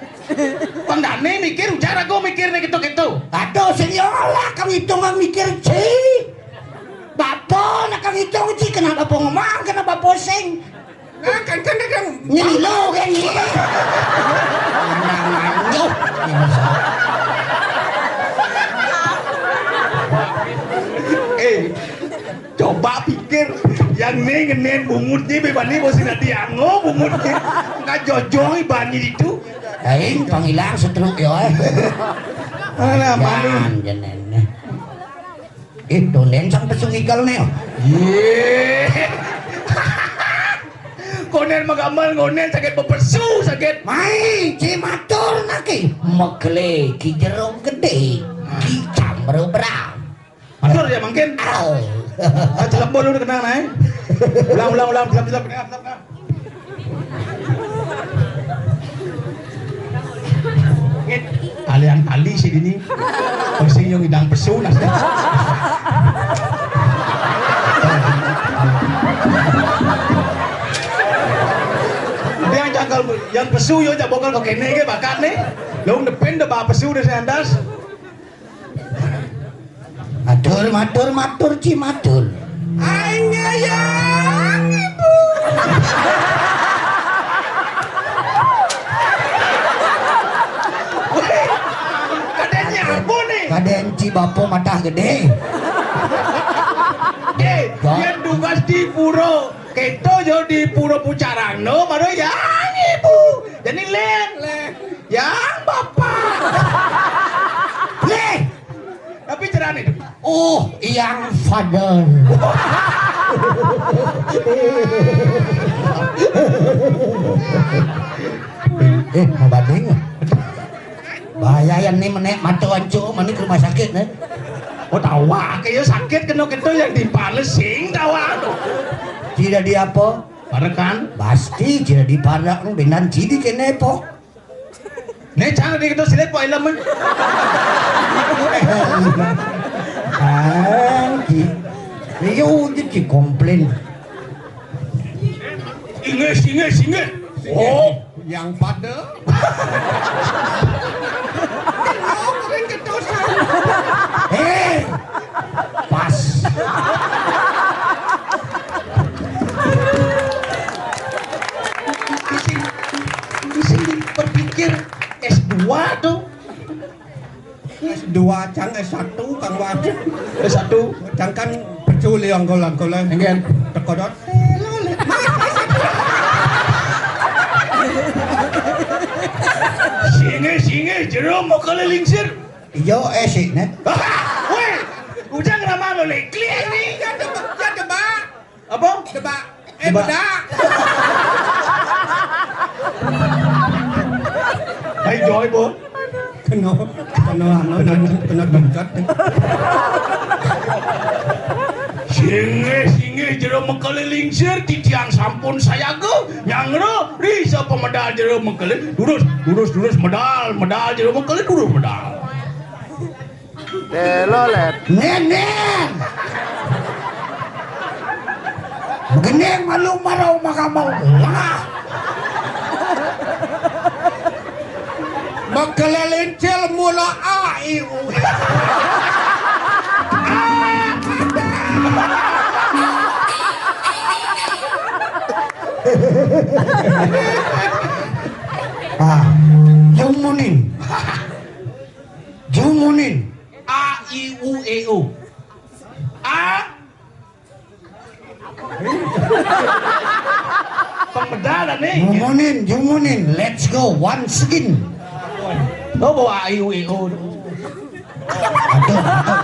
tandane mikir, ujar aku mikir nih gitu-gitu. Aduh, sing ya Allah, kang hitungan mikir, Ci. Bapak, nak kang hitung, Ci, kenapa bapak ngomong, kenapa pusing? Nah, kan, kan, kan. Nyelilo, kan, Ci? Namanya, ini, Ci. Eh, coba pikir, yang nih ngenén bungutnya, bebani, bos, nanti ango bungutnya. Nggak jojong, ibani itu. Aing pangilang setruk, yo, eh. Alah, malu. Jangan, jangan. Itu, Nen, sang pesu ngikel, nih. Yé. Konen magamal, ngonen sakit bepesu, sakit. Mai, Ci, matur naki. Mekele, Ki Jeruk Gede, Ki Camber Berang. Matur ya, mangkin. Au. Ah, celep bolu kenal, Nay. Ulang, ulang, ulang, celep, celep, celep, celep. Ngit, tali yang tali sih ini. Pusing yang idang pesu, nah. Dia yang jangkal, yang pesu, yo, jak bokal kok kene, ge, bakat nih. Lo depan deh, bawa pesu deh, saya andas. Matur, matur, matur, Ci, matur. Aing ngayang, Ibu. Weh, kadenya apa nih? Kaden Ci Bapo matah gede. Eh, yang tugas di pura. Kita yo di pura pucarang, no, baru yang Ibu. Jadi, Len. Len. Yang Bapak. Len. Tapi cerane itu. Oh, yang father. Eh, mau banding. Bahaya ya nih, menek mata ancu, mana ke rumah sakit nih. Oh, tawa, kayak sakit kena kena yang dipales sing tawa. Tidak di apa? Parekan? Pasti tidak diparekan, benan cidi kene po. Nih, jangan di kita silet po ilmu. Anji. Iyo, jadi komplain. Inggris, Inggris, Inggris. Oh, yang pada. Kena keren ketusan. Eh, pas. Isi, isi berpikir S dua tuh. S dua cang S satu kang wajib. S satu. Cang kan pecul ya angkol-angkol. Enggak. Tekodot. Singe, singe, jero mau keliling sir. Iyo, eh, sih, nih. Woi, ujang ramah lo, le. Klinik. Ya, coba, ya, coba. Apa? Coba. Eh, coba. Bedak. Hai, Joy, Bu. Kena, kena, anu, kena, kena bengkat. Singe, singe, jero mengkeliling sir, titiang sampun sayaga, nyangro, risa pemedal jero mengkeliling, durus, durus, durus, medal, medal, jero mengkeliling, durus, medal. Delo, Let. Nenen. Begini malu marau makamau. Lah. Makelelencel mula A I U. Ah, jumunin. Jumunin. A, I, U, E, O. A. Pang medal nih. Jumunin, jumunin. Let's go once again. Lo bawa ayu eo. Aduh, aduh.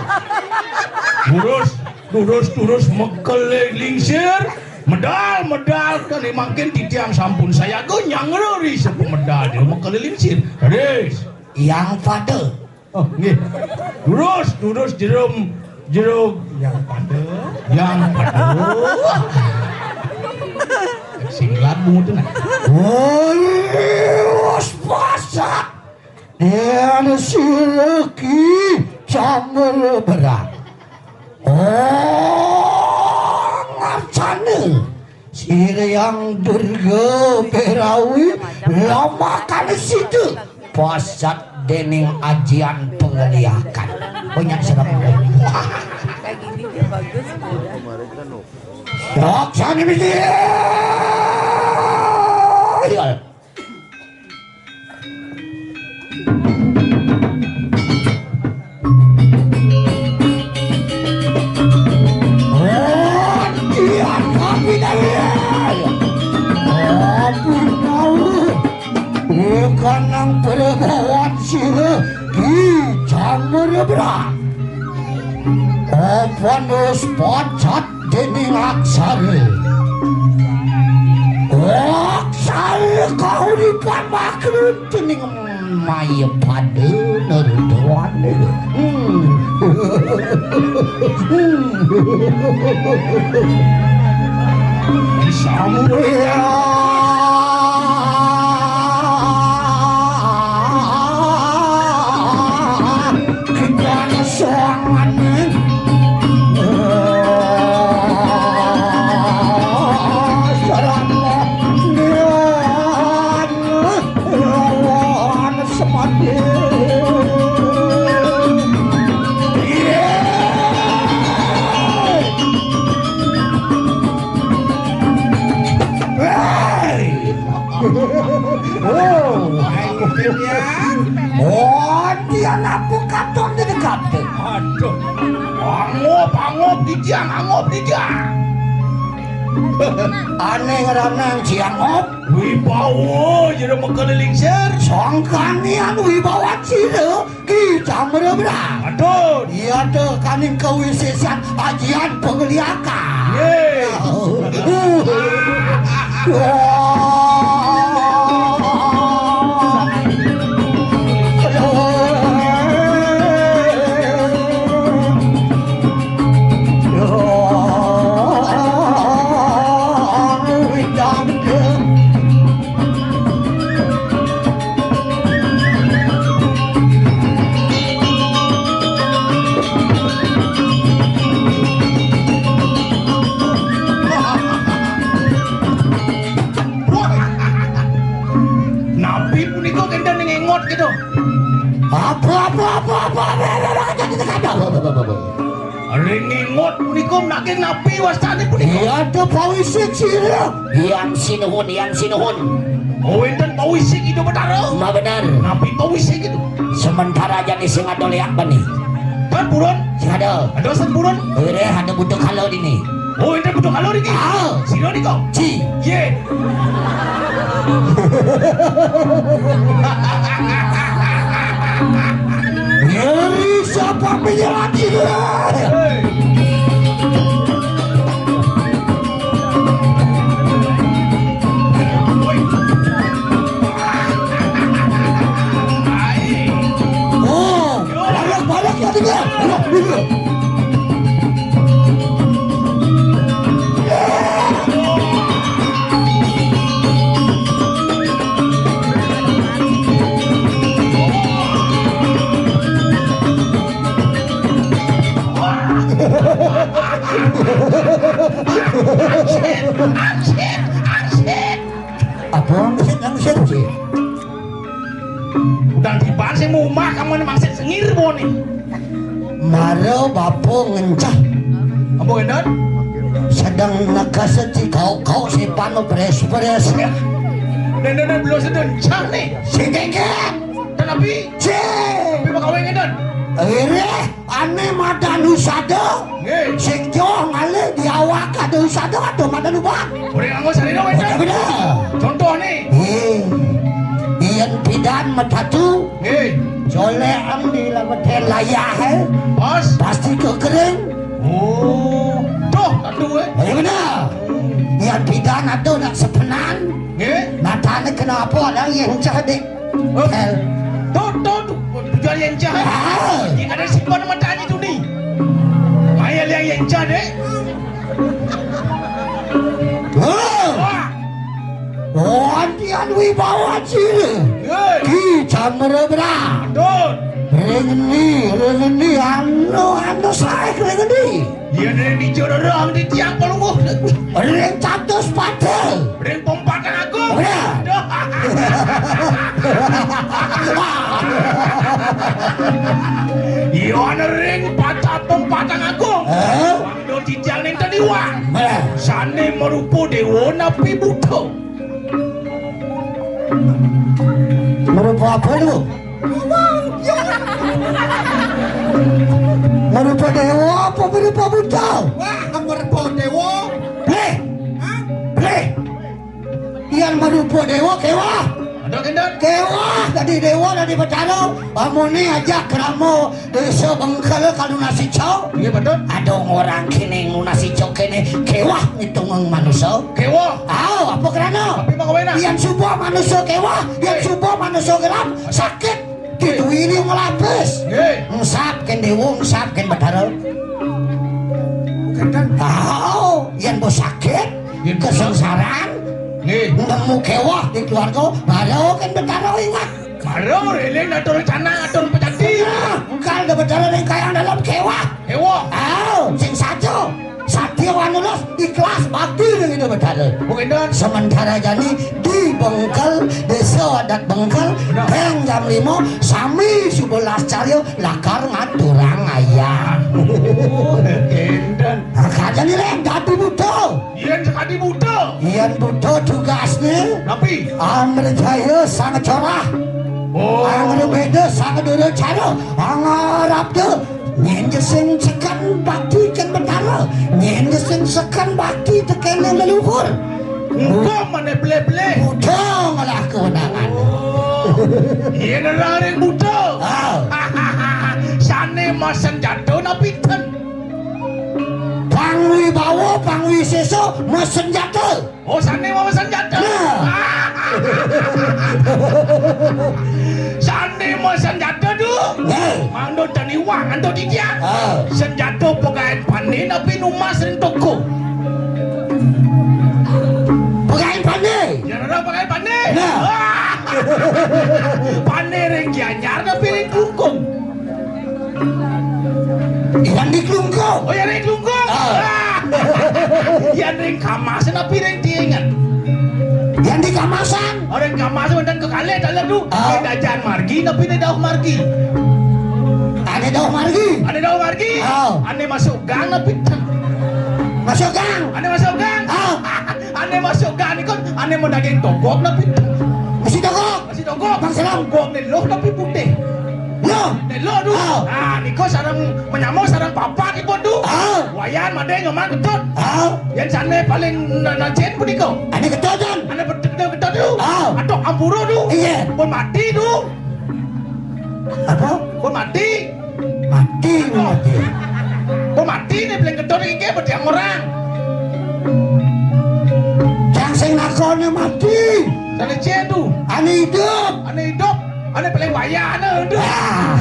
Durus, durus, durus, mekel lingsir. Medal, medal, kali mangkin titiang sampun sayaga nyangreuri sepa medal dia mekel lingsir. Ris. Yang pada. Oh, nggih. Durus, durus, jerum, jerum. Yang pada. Yang pada. Sing lagu tuh, nah. Wes pasak. Dene sira Ki Candra Berang. Oh, ngarcane Sri Hyang Durga Berawi lamakan sida pasat dening ajian pengeliakan. Banyak serem. Wah. Kayak gini dia bagus. Laksane mesti. Iya. Kanang perbawan sira Ki Candra Berang. Apa wis pacat dening aksara. Aksara kauripan makrun dening maya pada nerdawane. Hmm. Samuel. Kita soangan. Selamat lawan semati. Hei. Oh, ayo, ya. Oh, dia napu katon di dekat. Aduh. Angop, angop di dia, angop di dia. Ane ngranang ciangop. Wibawa jero mekeliling sir. Sangkanian wibawa cira. Ki Candra Berang. Aduh. Iya, tuh, kaning kawisesan ajian pengeliakan. Ye. Napi punika kenten ning engot gitu. Apa, apa, apa, apa, apa, apa, apa, apa, apa, apa, apa, apa. Ring ingot punika menawi napi wastane punika? Iya, to pawisik sira. Yang sinuhun, yang sinuhun. Oh, wenten pawisik itu, Betara? Ma bener. Napi pawisik itu? Sementara jani sing ada leak bani. Kan purun? Sing ada. Ada sing purun? Wireh ada butuh kala dini. Oh, wenten butuh kala niki? Ah. Sira nika? Ci. Ye. Ngeri siapa penyelam ini? Oh, banyak, banyak ya, tiga. Ayo, tiga. Apa yang sih, yang sih, sih? Udah tiban sing mumah kamu mangsit sengir bone. Mara bapa ngencah. Apa, Gendon? Sedang nekasa ci kau-kau si panu pres-pres. Gendon belum sedang cah nih. Si keket. Tetapi. Si. Tapi bakal Gendon. Ire, ane madan usada. Nggih. Sing joh ngalih di awak ada usada, ada madan ubat. Boleh nganggo sarina, Gendon? Bener, bener. Dan metatu. Nggih. Colek am di lametan layah, eh. Pas. Pasti kekering. Oh. Tuh, tatu, eh. Eh, benar. Yang bidan ada nak sepenan. Nggih. Matanya kenapa ada yang cah dek. Oh. Hel. Tuh, tuh, tuh. Tujuan yang cah. Ah. Yang ada simpan matanya tu ni. Maya liang yang cah dek. Oh. Wah. Wantian wibawa ciri. Nggih. Ki Chandra Bra. Betul. Ring ni, ring ni, anu, anu sae ring ni. Iya, ring di jorong, di tiang pelungguh. Ring catus pate. Ring pempatang agung. Ora. Aduh. Iya, ana ring pacat pempatang agung. Eh? Wang do titiang ning tediwang. Eh. Sane marupa dewa napi buta. Marupa apa tu? Marupa dewa apa marupa buta? Wah, marupa dewa. Bleh. Hah? Bleh. Yang marupa dewa kewah. Ada kendor. Kewah dadi dewa dadi betara. Amune ajak krama desa Bengkel kalau nasi cau. Iya, betul. Ada orang kene ngunasi cau kene kewah ngitung manusia. Kewah. Aw, apa kerana? Tapi mau kawin, ah? Yang subuh manusia kewah, yang subuh manusia geram, sakit. Gitu ini ngelapis. Nggih. Ensap ken dewa, ensap ken betara. Kadang. Aw, yang bo sakit, yang kesengsaran, nggih, nemu kewah di keluarga, baru ken betara ingat. Baru reling atur rencana, atur pejati. Nah, engkal da betara ning kayang dalam kewah. Kewah. Aw, sing saja. Satya wanulus, ikhlas bakti ning Ida Betara. Mungkin don. Sementara jani di Bengkel, desa adat Bengkel, benar, beng jam lima, sami sebelas carya lakar ngaturang ayah. Oh, enten. Nah, kajani leng dadi buta. Yen sekadi buta. Yen buta tugasne. Napi? Amrejaya sang corah. Oh. Angrabeda sang dura cara. Angarabda. Nyen sing seken bakti ken betara, nyen sing seken bakti tekene leluhur. Engko mene bele-bele. Udah malah kewenangan. Oh. Yen ora ring buta. Ah. Sane masenjata napi ten? Pangwibawa, pangwisesa, masenjata. Oh, sane mau senjata. Nah. Sane mau senjata tu. Nah. Mangdo tani wang antuk titiang. Ah. Senjata pegaen pane napi numas ring toko. Pegaen pane. Ya, ora pegaen pane. Nah. Ah. Pane ring Gianyar napi ring Klungkung. Yang di Klungkung. Oh, yang ring Klungkung. Ah. Ah. Yang ring Kamas napi ring Tiengan. Yang di Kamasan. Oh, ring Kamas wonten kekalih taler tu. Ah. Ring Dajan Margi napi ring Dauh Margi. Ane Dauh Margi. Ane Dauh Margi. Ah. Ane masuk gang napi. Masuk gang. Ane masuk gang. Ah. Ane masuk gang niku ane mau daging togok napi. Mesti togok. Masih togok. Bang Seram. Togok ni loh tapi putih. Loh. Ni loh tu. Ah. Ah, niku sareng menyama sareng papat ipun tu. Ah. Wayan made nyoman ketut. Ah. Yang sana paling na-, najin punika. Ane ketut, Jan. Ane betul ketut tu. Ah. Atau ampura tu. Iya. Pun mati tu. Apa? Pun mati. Mati, mati. Kok mati ni, paling gedor iki, apa tiang orang? Cang sing lakone mati. Sane cen tu. Ane idup. Ane idup. Ane paling wayah, ane idup. Ah.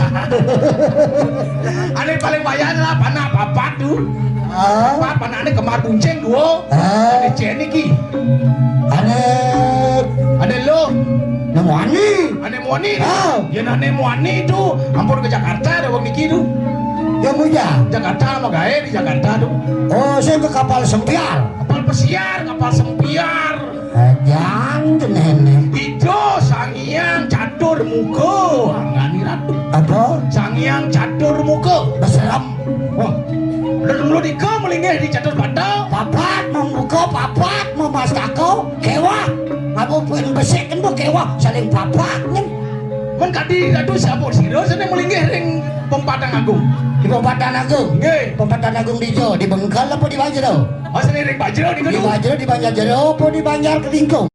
Ane paling wayah lah, panak papat tu. Ah. Papat, panakne Kembar Buncing dua. Ah. Ane cen iki. Ane. Ane lo. Nang wani. Ane muani. Ah. Yen ane muani tu, ampun ke Jakarta dah wong niki tu. Ya, muja. Jakarta mau gawe di Jakarta tu. Oh, saya ke kapal sempiar. Kapal pesiar, kapal sempiar. Ajan jenenge. Ida Sang Hyang Catur Muka, angani ratu. Apa? Sang Hyang Catur Muka. Beserem. Wah. Lha mula nika melinggih di catur bata. Papat membuka, papat memastaka, kewah. Apa pun besik kan kewah saling papat kan. Mun kadi ratu siapa sira sing melinggih ring Pempatan Agung? Di Pempatan Agung. Nggih. Pempatan Agung di Jo, di Bengkel apa di Bajra? Oh, sing ring Bajra niku. Di Bajra, di Banjar Jero apa di Banjar Kelingkung?